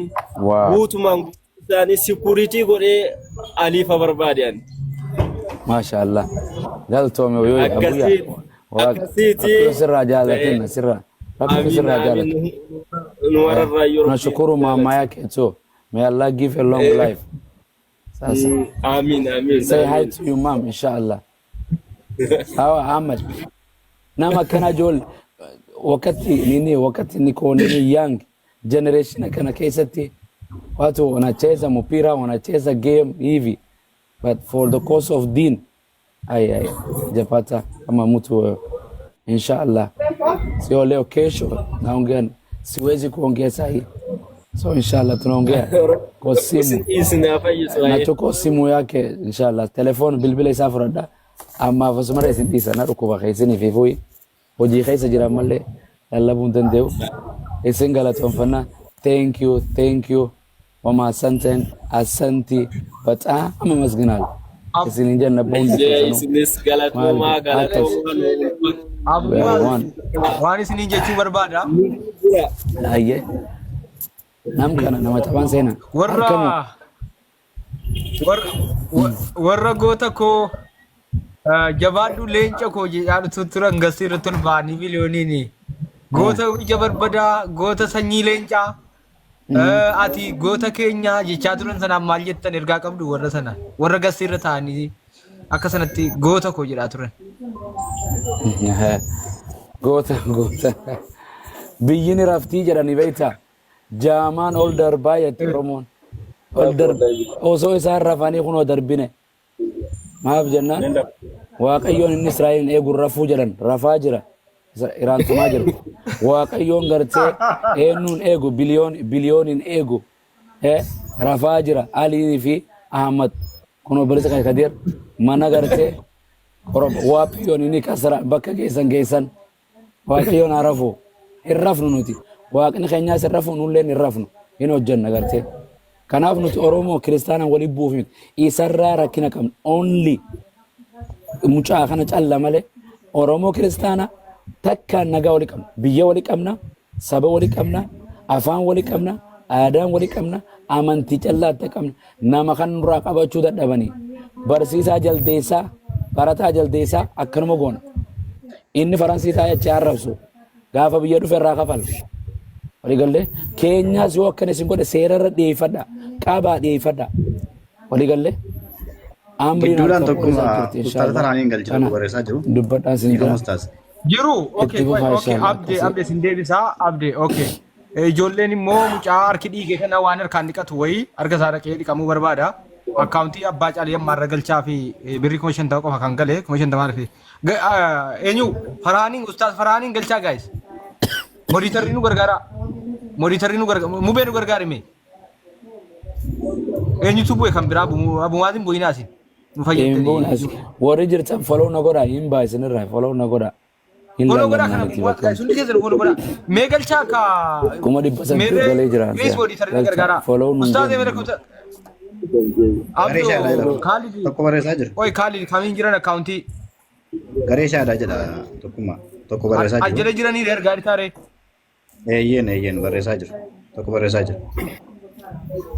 Wow. guutumaan guutuu isaanii sikuriitii godhee aliifa barbaade ani. Maasha Allah. Galtoome yoo abuya. Akkasii Waaqa akkasiiti Rabbi sirraa jaalatin sirraa. Rabbi amiin sirraa jaalata. amiin nu wararraa yoo Rabbiin Nashukuru mama jaalate. yake tu. May Allah give a long life. Sasa. Amiin amiin Say hi amiin. to your mom inshallah. Sawa Ahmed. Nama kana jol wakati nini wakati niko nini young generation kana keessatti watu wanacheza mpira wanacheza game hivi but for the cause of deen ay ay japata kama mtu wewe inshallah sio leo kesho naongea siwezi kuongea sahi so inshallah tunaongea kwa simu Isin haa fayyisu ayee. nachukua simu yake inshallah telefon bilbila isaa fudhadha ammaaf asumara isin dhiisa na dhukkuba keessanii fi fuyi hojii keessa jira malee lallabuu hin danda'u isin galatoonfanna thank you thank you wama asanten asanti በጣም አመሰግናለሁ isinin jenna hundi Ijee keessanuu isinis galatoomaa maal akkas galatoomaa nu we are Abbumaas one waan isiniin jechuu barbaada. jira. ayyee nam kana nama taphaan seenaa Warra harkamu warra warra goota koo jabaadhu leenca koo jedhaa turan gasii irratti ol ba'anii miliyooniini. Goota ija barbadaa, goota sanyii leencaa, ati goota keenya jechaa turan sanaan maal jettan ergaa qabdu warra sana warra gasii irra taa'anii akka sanatti goota koo jedhaa turan. Goota goota biyyi ni raftii jedhanii beektaa jaamaan ol darbaa jetti Oromoon ol darba osoo isaan rafanii kunoo darbine maaf jennaan Waaqayyoon inni Israa'elin eegu rafuu jedhan rafaa jira Iraantumaa jirti Waaqayyoon gartee eenyuun eegu biliyoon biliyooniin eegu rafaa jira Alii fi Ahmad kun obboleessa kan Kadir mana gartee Waaqayyoon inni kasara bakka geessan geessan Waaqayyoon haa rafu hin rafnu nuti Waaqni keenyaas hin rafu nulleen hin rafnu hin hojjenna gartee kanaaf nuti Oromoo kiristaanaan waliin bu'uuf miti isarraa rakkina qabna only mucaa kana calla malee Oromoo kiristaana takkaan nagaa walii qabna biyya walii qabna saba walii qabna afaan walii qabna aadaan walii qabna amantii callaa adda qabna nama kan nurraa qabachuu dadhabanii barsiisaa jaldeessaa barataa jaldeessaa akkanuma goona inni faransii taa'ee achi arrabsu gaafa biyya dhufe irraa kafala waliigallee keenyaas yoo akkana isin godhe seerarra dhiyeeffadha qabaa dhiyeeffadha waliigallee amriin Gidduudhaan harka tokkuma isaa jirti ustaaza inshallah Taraaniin galchina kana tokko barreessaa jiru. dubbadhaan isin Dhiifama jira ustaaz. Jiru okay itti fufaa okay inshallah abde akkasii abde sin deebisaa abde okay. Ijoolleen immoo mucaa harki dhiige kana waan harkaan dhiqatu wayii harka isaa dhaqee dhiqamuu barbaada. Akkaawuntii abbaa caalii ammaa irra galchaa fi birrii 50,000 qofa kan gale 50,000 fi eenyu Faraaniin ustaaz Faraaniin galchaa gaayis. Modiitarri nu gargaara. Modiitarri nu gargaara. Mubee nu gargaari mee. Eenyutu bu'e kan biraa abumaatiin bu'inaa isin. Nu Hin bu'uun fayyadanii. as warri jirtan follow na godhaa hin baa isinirraa follow na godhaa hin Follow godhaa lallabnaa kana miti bakka hundi keessan follow godhaa. Mee galchaa ka 800,000 meerree galee jira please modiitarri nu galcha gargaara. follow nun Ustaaz goone Emira Kuta. Garee shaadaa jedha. Abdoo Kaalid Tokko barreessaa jiru. Oi Kaalid kamiin jiran akkaawuntii Garee shaadaa jedha tokkummaa. Tokko barreessaa jiru. ajjala jiranii ergaa taaree. Eeyyeen eeyyeen barreessaa jiru. Tokko barreessaa jiru.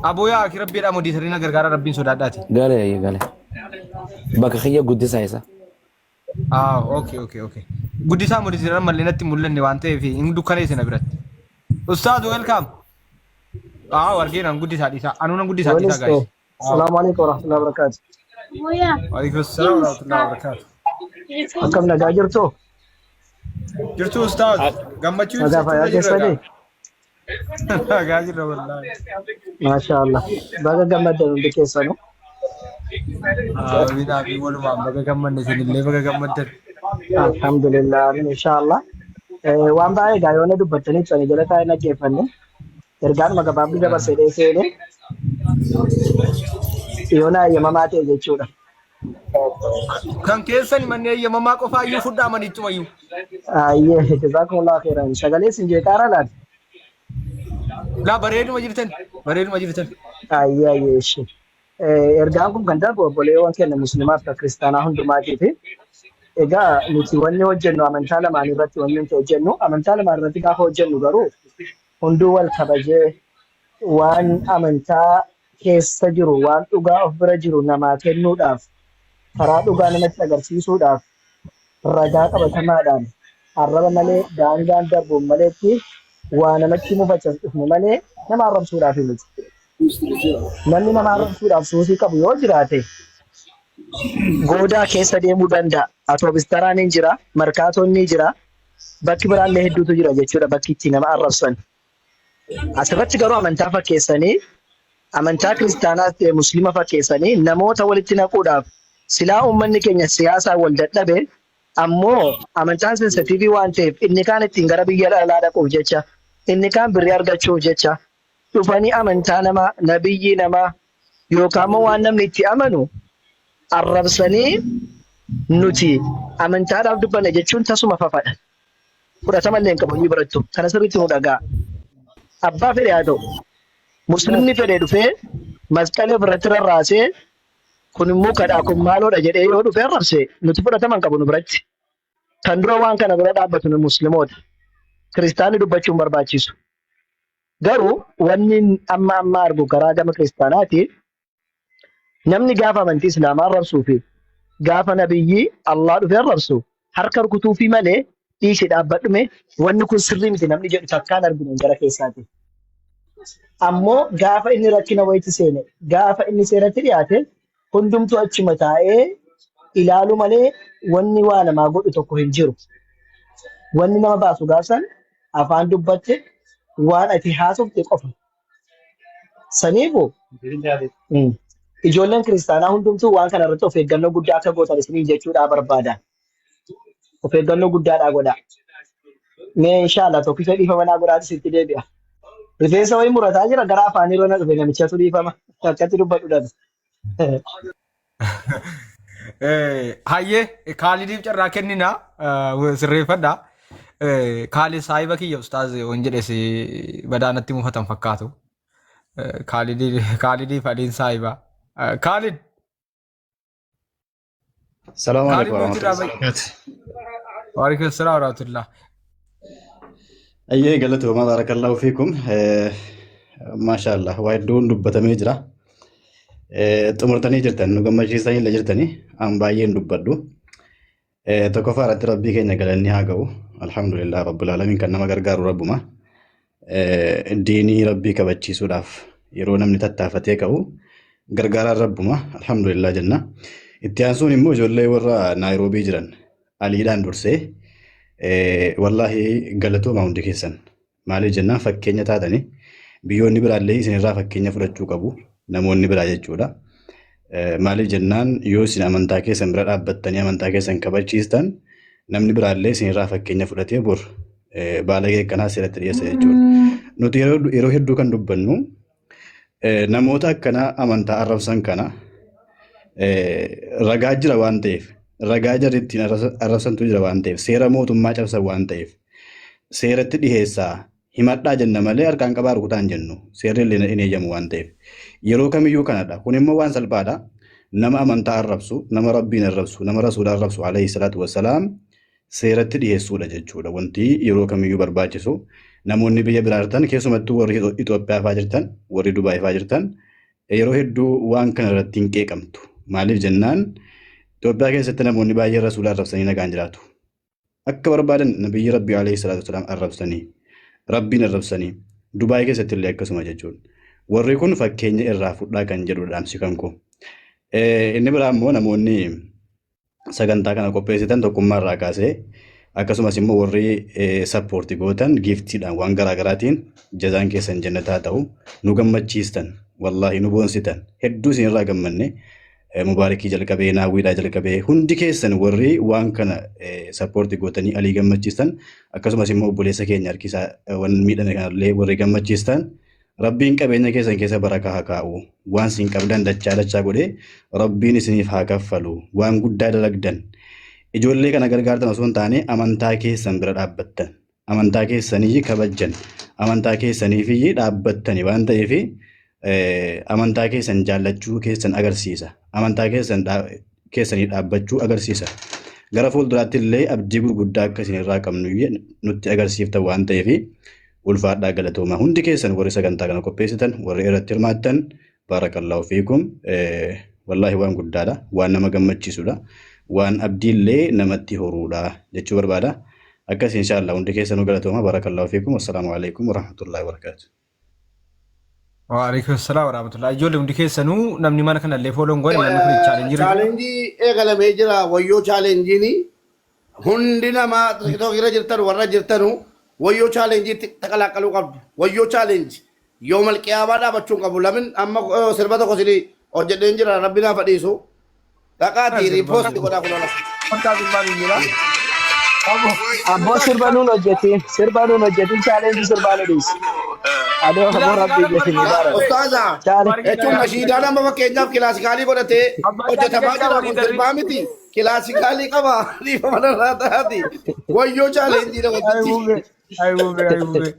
Abooyaa akii rabbiidha modiitarri na gargaara rabbiin sodaadhaati. Galee gale bakka kiyya guddisaa isa. Ah, okay, okay, okay. Guddisaa Mudisiran mallee natti hin mul'anne waan ta'eef hin dukkaneesse na biratti. Ustaaz, welcome. Ah, argeenaan guddisaa dhiisaa. Anuunan guddisaa dhiisaa Walisto. guys. Assalamu alaikum warahmatullahi wabarakatuh. Waalaikum salaam warahmatullahi wabarakatuh. Akkam nagaa jirtu? Jirtu Ustaaz, gammachuu Nagaa ibsachuu fayyaa irra jirra keessanii? egaa. Nagaa jirra wallaahi. Maasha Allah. Baga gammaddan hundi keessanuu. Amiin amiin walumaan baga gammanne isinillee baga gammaddan. Alhamdulillah. Amiin insha Allah. Waan baay'ee egaa yoona dubbattanii ibsanii jala taa'ee dhaggeeffanne. Ergaanuma gabaabduu dabarsee seene yoona eeyyamamaa ta'e jechuudha. Kan keessani manneen eeyyamamaa qofaa iyyuu fudhaa manichuma iyyuu. Ayyee jazaakumullahu khairan. Sagalee isin jeeqaara laata? Laa bareeduma jirtan bareeduma jirtan. Ayyee ayyee ishee. Ergaan kun kan darbu obboleewwan keenya musliimaaf kan kiristaanaa hundumaatiifi. Egaa nuti wanni hojjennu amantaa lamaan irratti wanni nuti hojjennu amantaa lamaan irratti gaafa hojjennu garuu hunduu wal kabajee waan amantaa keessa jiru waan dhugaa of bira jiru namaa kennuudhaaf karaa dhugaa namatti agarsiisuudhaaf ragaa qabatamaadhaan arraba malee daangaan darbuun maleetti waa namatti mufacha dhufne malee nama arrabsuudhaaf miti. Namni nama arrabsuudhaaf suusii qabu yoo jiraate goodaa keessa deemuu danda'a. Atoobistaraan ni jira, markaatoon ni jira, bakki biraallee hedduutu jira jechuudha bakki itti nama arrabsan. Asirratti garuu amantaa fakkeessanii amantaa kiristaanaas ta'e musliima fakkeessanii namoota walitti naquudhaaf silaa uummanni keenya siyaasaan wal dadhabe ammoo amantaan sensitiivii waan ta'eef inni kaan ittiin gara biyya alaa dhaquuf jecha inni kaan birrii argachuuf jecha dhufanii amantaa namaa nabiyyii namaa yookaan immoo waan namni itti amanu arrabsanii nuti amantaadhaaf dubbanne jechuun tasuma fafadha. Fudhatama illee hin qabu inni birattu. Kana sirriitti nu dhagaa. Abbaa fedhe haa ta'u. Muslimni fedhe dhufee masqalii ofirratti rarraasee kun immoo kadhaa kun maaloodha jedhee yoo dhufee arrabse nuti fudhatama hin qabu nu biratti. Kan dura waan kana bira dhaabbatu nu muslimoota. Kiristaanni dubbachuu hin barbaachisu. Garuu wanni amma amma argu karaa gama kiristaanaati namni gaafa amantii islaamaa arrabsuu fi gaafa nabiyyii Allah dhufee arrabsu harka rukutuufii malee dhiisi dhaabbadhume wanni kun sirrii miti namni jedhu takkaan arginu gara keessaati. Ammoo gaafa inni rakkina wayitti seene gaafa inni seeratti dhiyaate hundumtuu achuma taa'ee ilaalu malee wanni waa namaa godhu tokko hin jiru. Wanni nama baasu gaafsan afaan dubbatte waan ati haasofte qofa. Saniifu ijoolleen kiristaanaa hundumtuu waan kana irratti of eeggannoo guddaa akka gootan isiniin jechuudhaa barbaada. Of eeggannoo guddaadhaa godhaa. Mee inshaallah tokkicha dhiifama naa godhaati sitti deebi'a. Rifeensa wayii murataa jira gara afaanii irra na dhufe namichatu dhiifama. Akkatti dubbadhu dhabe. Hayyee Kaalidiif carraa kennina sirreeffadha. Kaalid saahiba kiyya ustaaz waan jedhes badaa natti mufatan fakkaatu. Kaalidiif aliin saahiba. Kaalid Salaamu Kaalid alaikum nuti irraa warahmatullahi bahi. wabarakatuh. Waalaikum salaam warahmatullah. Ayyee galatooma baarakallahu fiikum. Maasha Allah waa hedduun dubbatamee jira. Xumurtanii jirtan nu gammachiisanii illee jirtanii an baay'een dubbadhu. Tokkoffaa irratti rabbii keenya galanni haa ga'u. Alhamdulillah rabbil aalamiin kan nama gargaaru rabbuma. Diinii rabbii kabachiisuudhaaf yeroo namni tattaafatee ka'u gargaaraan rabbuma alhamdulillah jenna. Itti aansuun immoo ijoollee warra Naayiroobii jiran Aliidhaan dursee wallaahi galatooma hundi keessan. Maaliif jennaan fakkeenya taatanii biyyoonni biraallee isinirraa fakkeenya fudhachuu qabu namoonni biraa jechuudha. Maaliif jennaan yoo isin amantaa keessan bira dhaabbattanii amantaa keessan kabachiistan namni biraallee isinirraa fakkeenya fudhatee bor baalagee akkanaa seeratti dhiyeessa jechuudha. Nuti yeroo hedduu kan dubbannu namoota akkanaa amantaa arrabsan kana ragaa jira waan ta'eef ragaa jarri ittiin arrabsantu jira waan ta'eef seera mootummaa cabsan waan ta'eef seeratti dhiheessaa himadhaa jenna malee harkaan qabaa rukutaa hin jennu seerri illee hin eeyyamu waan ta'eef yeroo kamiyyuu kanadha kun immoo waan salphaadha nama amantaa arrabsu nama rabbiin arrabsu nama rasuula arrabsu alayhi salaatu wassalaam seeratti dhiheessuudha jechuudha wanti yeroo kamiyyuu barbaachisu namoonni biyya biraa jirtan keessumattuu warri Itoophiyaa faa jirtan warri Dubaay faa jirtan yeroo hedduu waan kana irratti hin qeeqamtu maaliif jennaan Itoophiyaa keessatti namoonni baay'een rasuula arrabsanii nagaan jiraatu. Akka barbaadan nabiyyi Rabbii alayhi salaatu wasalaam arrabsanii, Rabbiin arrabsanii, Dubaay keessatti illee akkasuma jechuudha. Warri kun fakkeenya irraa fudhaa kan jedhudha dhaamsi kan koo. Inni biraa immoo namoonni sagantaa kana qopheessitan tokkummaa irraa kaasee akkasumas immoo warri sappoorti gootan giiftiidhaan waan garaa garaatiin jazaan keessan jannataa ta'u nu gammachiistan wallaahi nu boonsitan hedduu isin irraa gammanne mubaarikii jalqabee naawwiidhaa jalqabee hundi keessan warri waan kana sappoorti gootanii alii gammachiistan akkasumas immoo obboleessa keenya harkisaa waan miidhame kanallee warri gammachiistan Rabbiin qabeenya keessan keessa barakaa haa kaa'u. Waan isin qabdan dachaa dachaa godhee Rabbiin isiniif haa kaffalu. Waan guddaa dalagdan. Ijoollee kana gargaartan osoo hin taane amantaa keessan bira dhaabbattan. Amantaa keessanii kabajjan. Amantaa keessaniif dhaabbattani waan ta'eef amantaa keessan jaallachuu keessan agarsiisa. Amantaa keessan keessanii dhaabbachuu agarsiisa. Gara fuulduraatti illee abdii gurguddaa akka isin irraa qabnu nutti agarsiiftan waan ta'eef ulfaadhaa galatoomaa. Hundi keessan warri sagantaa kana qopheessitan, warri irratti hirmaattan, baarakallahu fiikum. Wallaahi waan guddaadha, waan nama gammachiisudha, waan abdiillee namatti horuudha jechuu barbaada. Akkas inshaallah hundi keessanuu galatoomaa baarakallahu fiikum. Assalaamu alaikum warahmatullahi wabarakaatu. Waalaikum salaam warahmatullahi. Ijoollee hundi keessanuu namni mana kanallee fooloon goone namni kun chaalenjii irra jira. Chaalenjii eegalamee jira wayyoo chaalenjiin hundi namaa tiktook irra jirtan warra jirtanu wayyoo chaalenjiitti taqalaqqaluu qabdu. Wayyoo chaalenji yoo malqiyaamaa dhaabachuu hin qabu lamin amma sirba tokko isin hojjedheen jira rabbi naaf dhiisu. Dhaqaatii riipoosti godhaa kun ola. Fakkaa sirbaa hin jira. Abboo sirba nuun hojjetiin sirba nuun hojjetiin chaalenjii sirbaa nu dhiisi. Adoo aboo rabbii jetin mubaarak. Ustaaza Chaalenjii. jechuun nashiidaa nama fakkeenyaaf kilaasikaalii godhatee hojjetamaa jira kun sirbaa miti. Kilaasikaalii qaba dhiifama narraa taati. Wayyoo chaalenjiidha wantichi. Ay bube, ay bube.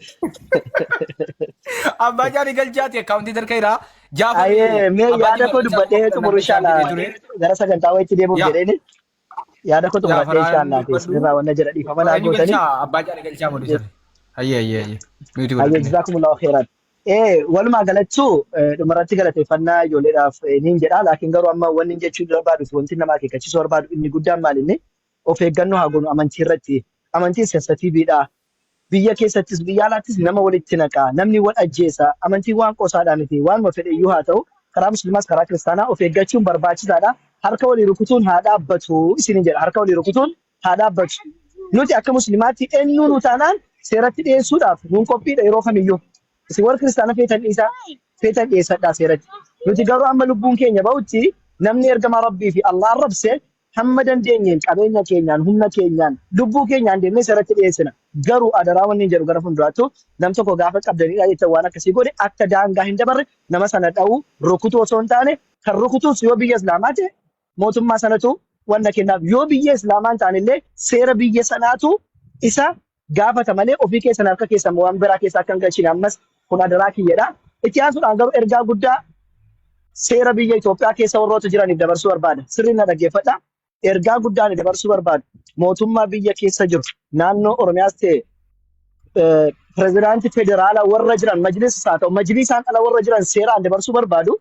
Abbaa jaarii galchaati akkaawuntii tarka irraa. Jaafar Ayee mee abbaa yaada koo jaarii dubbadhee xumuru inshallah ture. gara sagantaa wayitti deemuuf Yaa. jedheeni yaada koo Yaa xumuradhee faraan inshallah dubbadhu. isinirraa wanna jedha dhiifama naa Eenyu gootanii. galchaa abbaa jaarii galchaa modii sana. Hayyee hayyee hayyee. Nuti Hayyee godhadhu. jazaakumullahu khairan. Walumaa galattuu dhumarratti galateeffannaa ijoolleedhaaf niin jedha. Laakiin garuu amma wanni inni jechuu barbaadu fi wanti nama akeekkachiisuu barbaadu inni guddaan maal inni of eeggannoo haa goonu amantii irratti. Amantiin sensitiiviidha. Biyya keessattis biyya alaattis nama walitti naqa. Namni wal ajjeesa. Amantiin waan qoosaadhaa miti. Waanuma fedhe iyyuu haa ta'u karaa musliimaas karaa kiristaanaa of eeggachuun barbaachisaadha. Harka walii rukutuun haa dhaabbatu isiniin jedha. Harka walii rukutuun haa dhaabbatu. Nuti akka musliimaatti eenyuu nu taanaan seeratti dhiyeessuudhaaf nuun qophiidha yeroo kamiyyuu. Isin warri kiristaana feetan dhiisaa, feetan dhiyeessadhaa seeratti. Nuti garuu amma lubbuun keenya ba'utti namni ergamaa Rabbii fi Allah arrabse hamma dandeenyeen qabeenya keenyaan, humna keenyaan, lubbuu keenyaan deemnee seeratti dhiyeessina. Garuu adaraa wanni hin jedhu gara fuulduraattu nam tokko gaafa qabdanidha jettan waan akkasii godhe akka daangaa hin dabarre nama sana dha'uu rukutuu osoo hin taane kan rukutus yoo biyya Islaamaa ta'e mootummaa sanatu wanna kennaaf yoo biyya Islaamaa hin taane illee seera biyya sanaatu isa gaafata malee ofii keessan harka keessan waan biraa keessa akka hin galchine ammas kun adaraa kiyyadha. Itti aansuudhaan garuu ergaa guddaa seera biyya Itoophiyaa keessa warroota jiraniif dabarsuu barbaada. Sirriin na dhaggeeffadha. Ergaa guddaa ani dabarsuu barbaadu mootummaa biyya keessa jiru naannoo Oromiyaas ta'e pirezidaantii federaalaa warra jiran majlisas haa ta'u majlisaan ala warra jiran seeraan dabarsuu barbaadu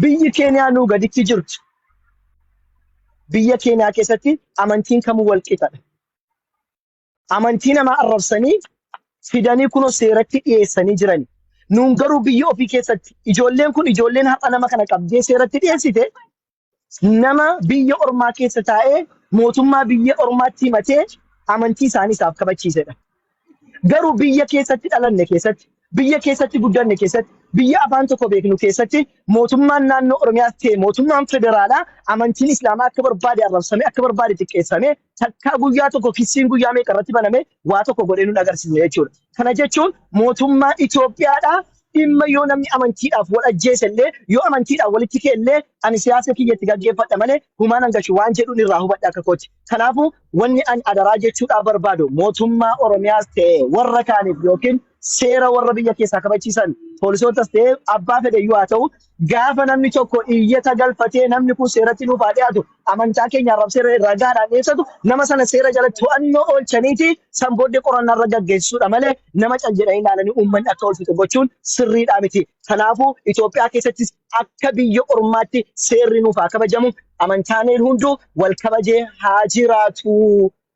Biyyi Keeniyaa nuu gaditti jirtu biyya Keeniyaa keessatti amantiin kamuu wal qixadha. Amantii namaa arrabsanii fidanii kunoo seeratti dhiyeessanii jirani. Nuun garuu biyya ofii keessatti ijoolleen kun ijoolleen har'a nama kana qabdee seeratti dhiyeessite nama biyya ormaa keessa taa'ee mootummaa biyya ormaatti himatee amantii isaanii isaaf kabachiisedha. Garuu biyya keessatti dhalanne keessatti, biyya keessatti guddanne keessatti, biyya afaan tokko beeknu keessatti mootummaan naannoo Oromiyaas ta'e mootummaan federaalaa amantiin Islaamaa akka barbaade arrabsamee akka barbaade xiqqeessamee takkaa guyyaa tokko kissiin guyyaa meeqa irratti baname waa tokko godhee nun agarsiisne jechuudha. Kana jechuun mootummaa Itoophiyaadhaa dhimma yoo namni amantiidhaaf wal ajjeese illee yoo amantiidhaaf walitti ka'e illee ani siyaasa kiyya itti gaggeeffadha malee humaan hangashu waan jedhuun irraa hubadha akka kooti. Kanaafuu wanni ani adaraa jechuudhaaf barbaadu mootummaa Oromiyaas ta'e warra kaaniif yookiin Seera warra biyya keessaa kabachiisan poolisootas ta'ee abbaa fedhe iyyuu haa ta'u gaafa namni tokko iyyata galfatee namni kun seeratti nuuf haa dhiyaatu amantaa keenya arrabsee ragaadhaan dhiyeessatu nama sana seera jala to'annoo oolchaniiti san booddee qorannaa irra gaggeessuudha malee nama cal jedhanii ilaalanii uummanni akka ol fixu gochuun sirriidhaa miti. Kanaafuu Itoophiyaa keessattis akka biyya ormaatti seerri nuuf haa kabajamu amantaaleen hunduu wal kabajee haa jiraatu.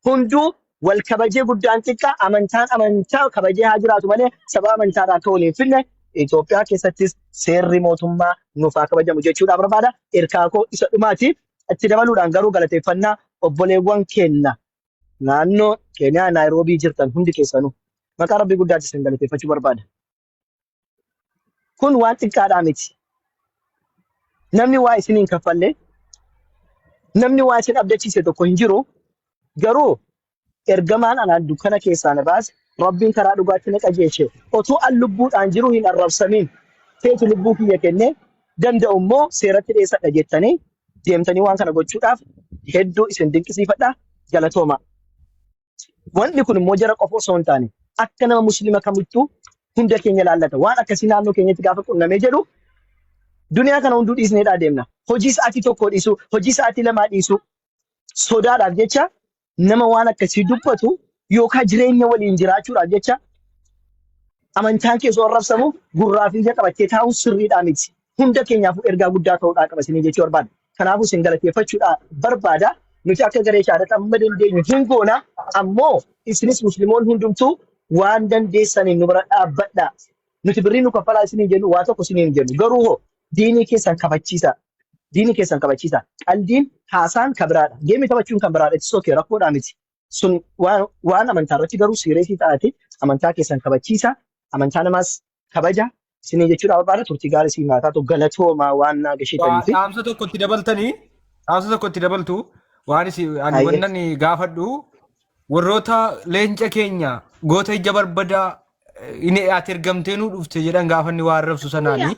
Hunduu wal kabajee guddaan xiqqaa amantaan amantaa kabajee haa jiraatu malee saba amantaadhaan akka wal hin finne Itoophiyaa keessattis seerri mootummaa nuuf haa kabajamu jechuudha barbaada. Erkaa koo isa dhumaati. Itti dabaluudhaan garuu galateeffannaa obboleewwan keenna naannoo Keeniyaa Naayiroobii jirtan hundi keessanuu maqaa Rabbii guddaatti isin galateeffachuu barbaada. Kun waan xiqqaadhaa miti. Namni waa isin hin kaffalle, namni waa isin abdachiise tokko hin jiru. Garuu ergamaan anaan dukkana keessaa na baase, Rabbiin karaa dhugaatti na qajeelche. Otuu an lubbuudhaan jiru hin arrabsamiin. Feetu lubbuu kiyya kennee danda'u immoo seeratti dhiyeessadha jettanii deemtanii waan kana gochuudhaaf hedduu isin dinqisiifadha. Galatoomaa. Wanni kun immoo jara qofa osoo hin taane akka nama muslima kamittuu hunda keenya laallata. Waan akkasii naannoo keenyatti gaafa qunnamee jedhu duniyaa kana hunduu dhiisneedhaa deemna. Hojii sa'aatii tokkoo dhiisuu, hojii sa'aatii lamaa dhiisuu sodaadhaaf jecha nama waan akkasii dubbatu yookaan jireenya waliin jiraachuudhaaf jecha amantaan kee osoo arrabsamu gurraa fi ija qabattee taa'uun sirriidhaa miti. Hunda keenyaafuu ergaa guddaa ta'uudhaa qaba isinii jechuu barbaada. Kanaafuu isin galateeffachuudhaa barbaada. Nuti akka garee shahaadatti amma dandeenyu hin goona. Ammoo isinis musliimoonni hundumtuu waan dandeessaniin nu bira dhaabbadhaa. Nuti birrii nu kaffalaa isiniin jennu waa tokko isiniin hin jennu. Garuu hoo diinii keessan kabachiisaa. Diinii keessan kabachiisaa. Qaldiin haasaan kan biraadha. Geemii taphachuun kan biraadha. It's okay rakkoodhaa miti. Sun waan waan amantaa irratti garuu siireesii ta'aati amantaa keessan kabachiisaa. Amantaa namaas kabaja isinii jechuudha barbaada. Turtii gaarii isin haa taatu galatoomaa waan naa gasheetanii fi Dhaamsa tokko itti dabaltanii dhaamsa tokko itti dabaltu waan isin ani Hayyee. wannan gaafadhu warroota leenca keenya goota ija barbadaa inni ati ergamtee nuu dhufte jedhan gaafa inni waa arrabsu sanaani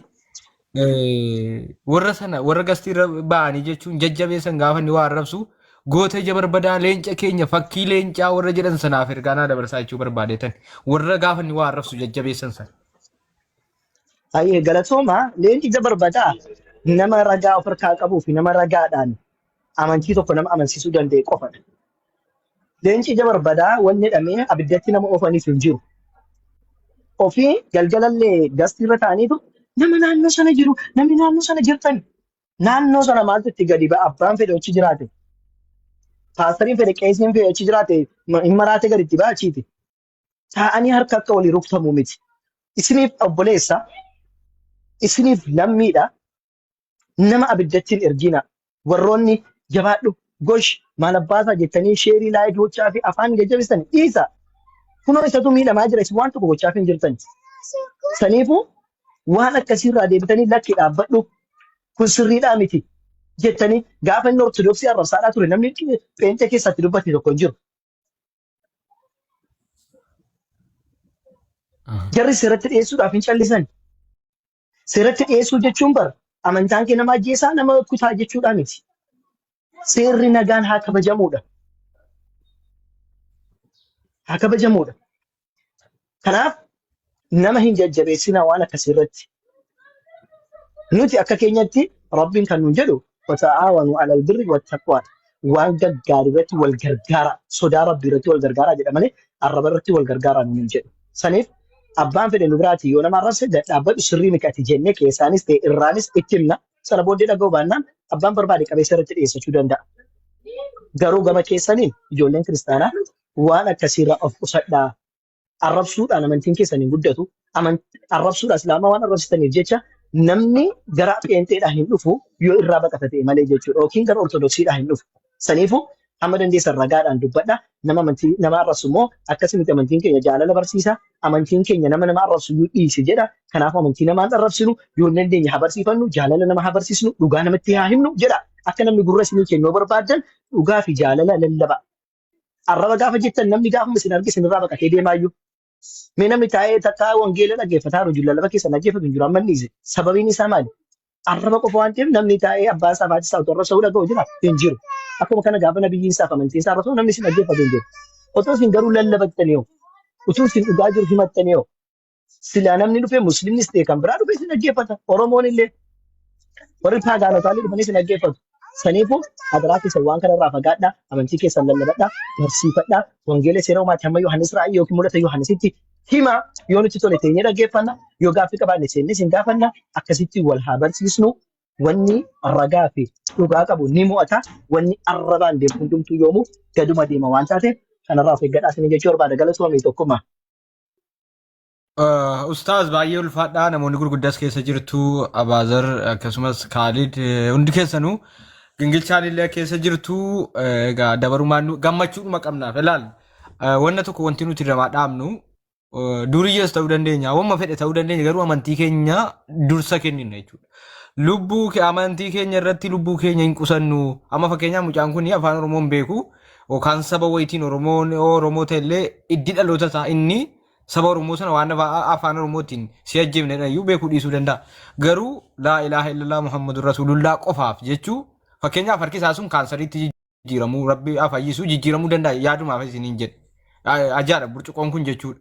warra sana warra gastii irra ba'anii jechuun jajjabeessan gaafa inni waa arrabsu goota ija barbadaa leenca keenya fakkii leencaa warra jedhan sanaaf ergaa naa dabarsaa jechuu barbaadeetan warra gaafa inni waa arrabsu jajjabeessan sana. Hayyee galatooma leenci ija barbadaa nama ragaa of harkaa qabuu fi nama ragaadhaan amantii tokko nama amansiisuu danda'e qofadha. Leenci ija barbadaa wanni jedhamee abiddatti nama oofaniif hin jiru. Ofii galgalallee gastii irra taa'aniitu nama naannoo sana jiru namni naannoo sana jirtan naannoo sana maaltu itti gadi ba'a abbaan fedhe achi jiraate paastariin fedhe qeesiin fedhe achi jiraate hin maraate gadi itti ba'a achiiti. Taa'anii harka akka walii rukutamuu miti. Isiniif obboleessa isiniif lammiidha nama abiddatti hin ergina. Warroonni jabaadhu gosh maal abbaasaa jettanii sheerii laayikii gochaa fi afaan jajjabeessan dhiisa. Kunoo isatu miidhamaa jira isin waan tokko gochaaf hin jirtan. Saniifuu waan akkasiirraa deebitanii lakki dhaabbadhu kun sirriidhaa miti jettanii gaafa inni ortodoksii arrabsaadhaa ture namni pheenxee keessatti dubbate tokko hin jiru. Jarri seeratti dhiyeessuudhaaf hin callisan. Seeratti dhiyeessuu jechuun bar amantaan kee nama ajjeesaa nama kutaa jechuudhaa miti. Seerri nagaan haa kabajamuudha. Haa kabajamuudha. Kanaaf nama hin jajjabeessinaa waan akkasii irratti. Nuti akka keenyatti Rabbiin kan nuun jedhu wata'aawanu alal birri wattaqwaa waan gaggaarii irratti wal gargaaraa sodaa Rabbii irratti wal gargaaraa jedha malee arraba irratti wal gargaaraa nuun hin jedhu. Saniif abbaan fedhe nu biraatii yoo nama arrabse dhaabbadhu sirrii miti ati jennee keessaanis ta'e irraanis itti himna. Sana booddee dhaga'uu baannaan abbaan barbaade qabeessa irratti dhiyeessachuu danda'a. Garuu gama keessaniin ijoolleen kiristaanaa waan akkasiirraa of qusadhaa. Arrabsuudhaan amantiin keessan hin guddatu. Arrabsuudhaan islaamaa waan arrabsitaniif jecha namni gara pheenxeedhaan hin dhufu yoo irraa baqata ta'e malee jechuudha. Yookiin gara ortodoksiidhaan hin dhufu. Saniifuu hamma dandeessan ragaadhaan dubbadha. Nama amantii nama arrabsu immoo akkasii miti amantiin keenya jaalala barsiisa. Amantiin keenya nama nama arrabsu iyyuu dhiisi jedha. Kanaafuu amantii namaan arrabsinu yoo hin dandeenye haa barsiifannu jaalala nama haa barsiisnu dhugaa namatti haa himnu jedha. Akka namni gurra isinii kennu yoo barbaaddan dhugaa fi jaalala lallaba. Arraba gaafa jettan namni gaafuma isin arge isinirraa baqatee deemaayyuu. Mee namni taa'ee takkaa wangeela dhaggeeffataa jiru lallaba keessa dhaggeeffatu hin jiru amma inni dhiise. Sababiin isaa maali? Arraba qofa waan ta'eef namni taa'ee abbaa isaa fi haati isaa otoo arrabsuu dhaga'u jira hin jiru. Akkuma kana gaafa nabiyyiin isaa fi amantiin isaa arrabsamu namni isin dhaggeeffatu hin jiru. Otoo isin garuu lallabattanii hoo? Utuu isin dhugaa jiru himattanii hoo? Silaa namni dhufe muslimnis ta'e kan biraa dhufe isin dhaggeeffata. Oromoon illee warri paagaanotaa illee dhufanii isin dhaggeeffatu. Saniifuu adaraa keessan waan kanarraa fagaadhaa, amantii keessan lallabadhaa, barsiifadhaa, wangeela seera uumaatti hamma Yohaannis raa'ii yookiin mul'ata Yohaannisitti himaa yoo nutti tole teenyee dhaggeeffanna, yoo gaaffii qabaanne seennee isin gaafanna, akkasitti wal haa barsiisnu. Wanni ragaa fi dhugaa qabu ni mo'ata, wanni arrabaan deemu hundumtuu yoomuu gaduma deema waan taateef kanarraa of eeggadhaa isin jechuu barbaada. Galatoomii tokkummaa. Ustaaz baay'ee ulfaadhaa namoonni gurguddaas keessa jirtu Abaazar akkasumas Kaalid hundi keessanuu gingilchaan illee keessa jirtu egaa dabarumaan gammachuudhuma qabnaaf ilaal wanna tokko wanti nuti namaa dhaabnu duriyyees ta'uu dandeenya wamma fedhe ta'uu dandeenya garuu amantii keenya dursa kennina jechuudha. Lubbuu amantii keenya irratti lubbuu keenya hin qusannu amma fakkeenyaaf mucaan kun afaan Oromoo hin beeku yookaan saba wayitiin Oromoon Oromoo ta'e illee iddi dhaloota isaa inni saba Oromoo sana waan afaan Oromootiin si ajjeefne iyyuu beekuu dhiisuu danda'a. Garuu laa ilaaha illallah Muhammadur Rasuulullaa qofaaf jechuu fakkeenyaaf harki isaa sun kaansariitti jijjiiramuu rabbi haa fayyisuu jijjiiramuu danda'a yaadumaaf isiniin jedhe. Ajaadha burcuqoon kun jechuudha.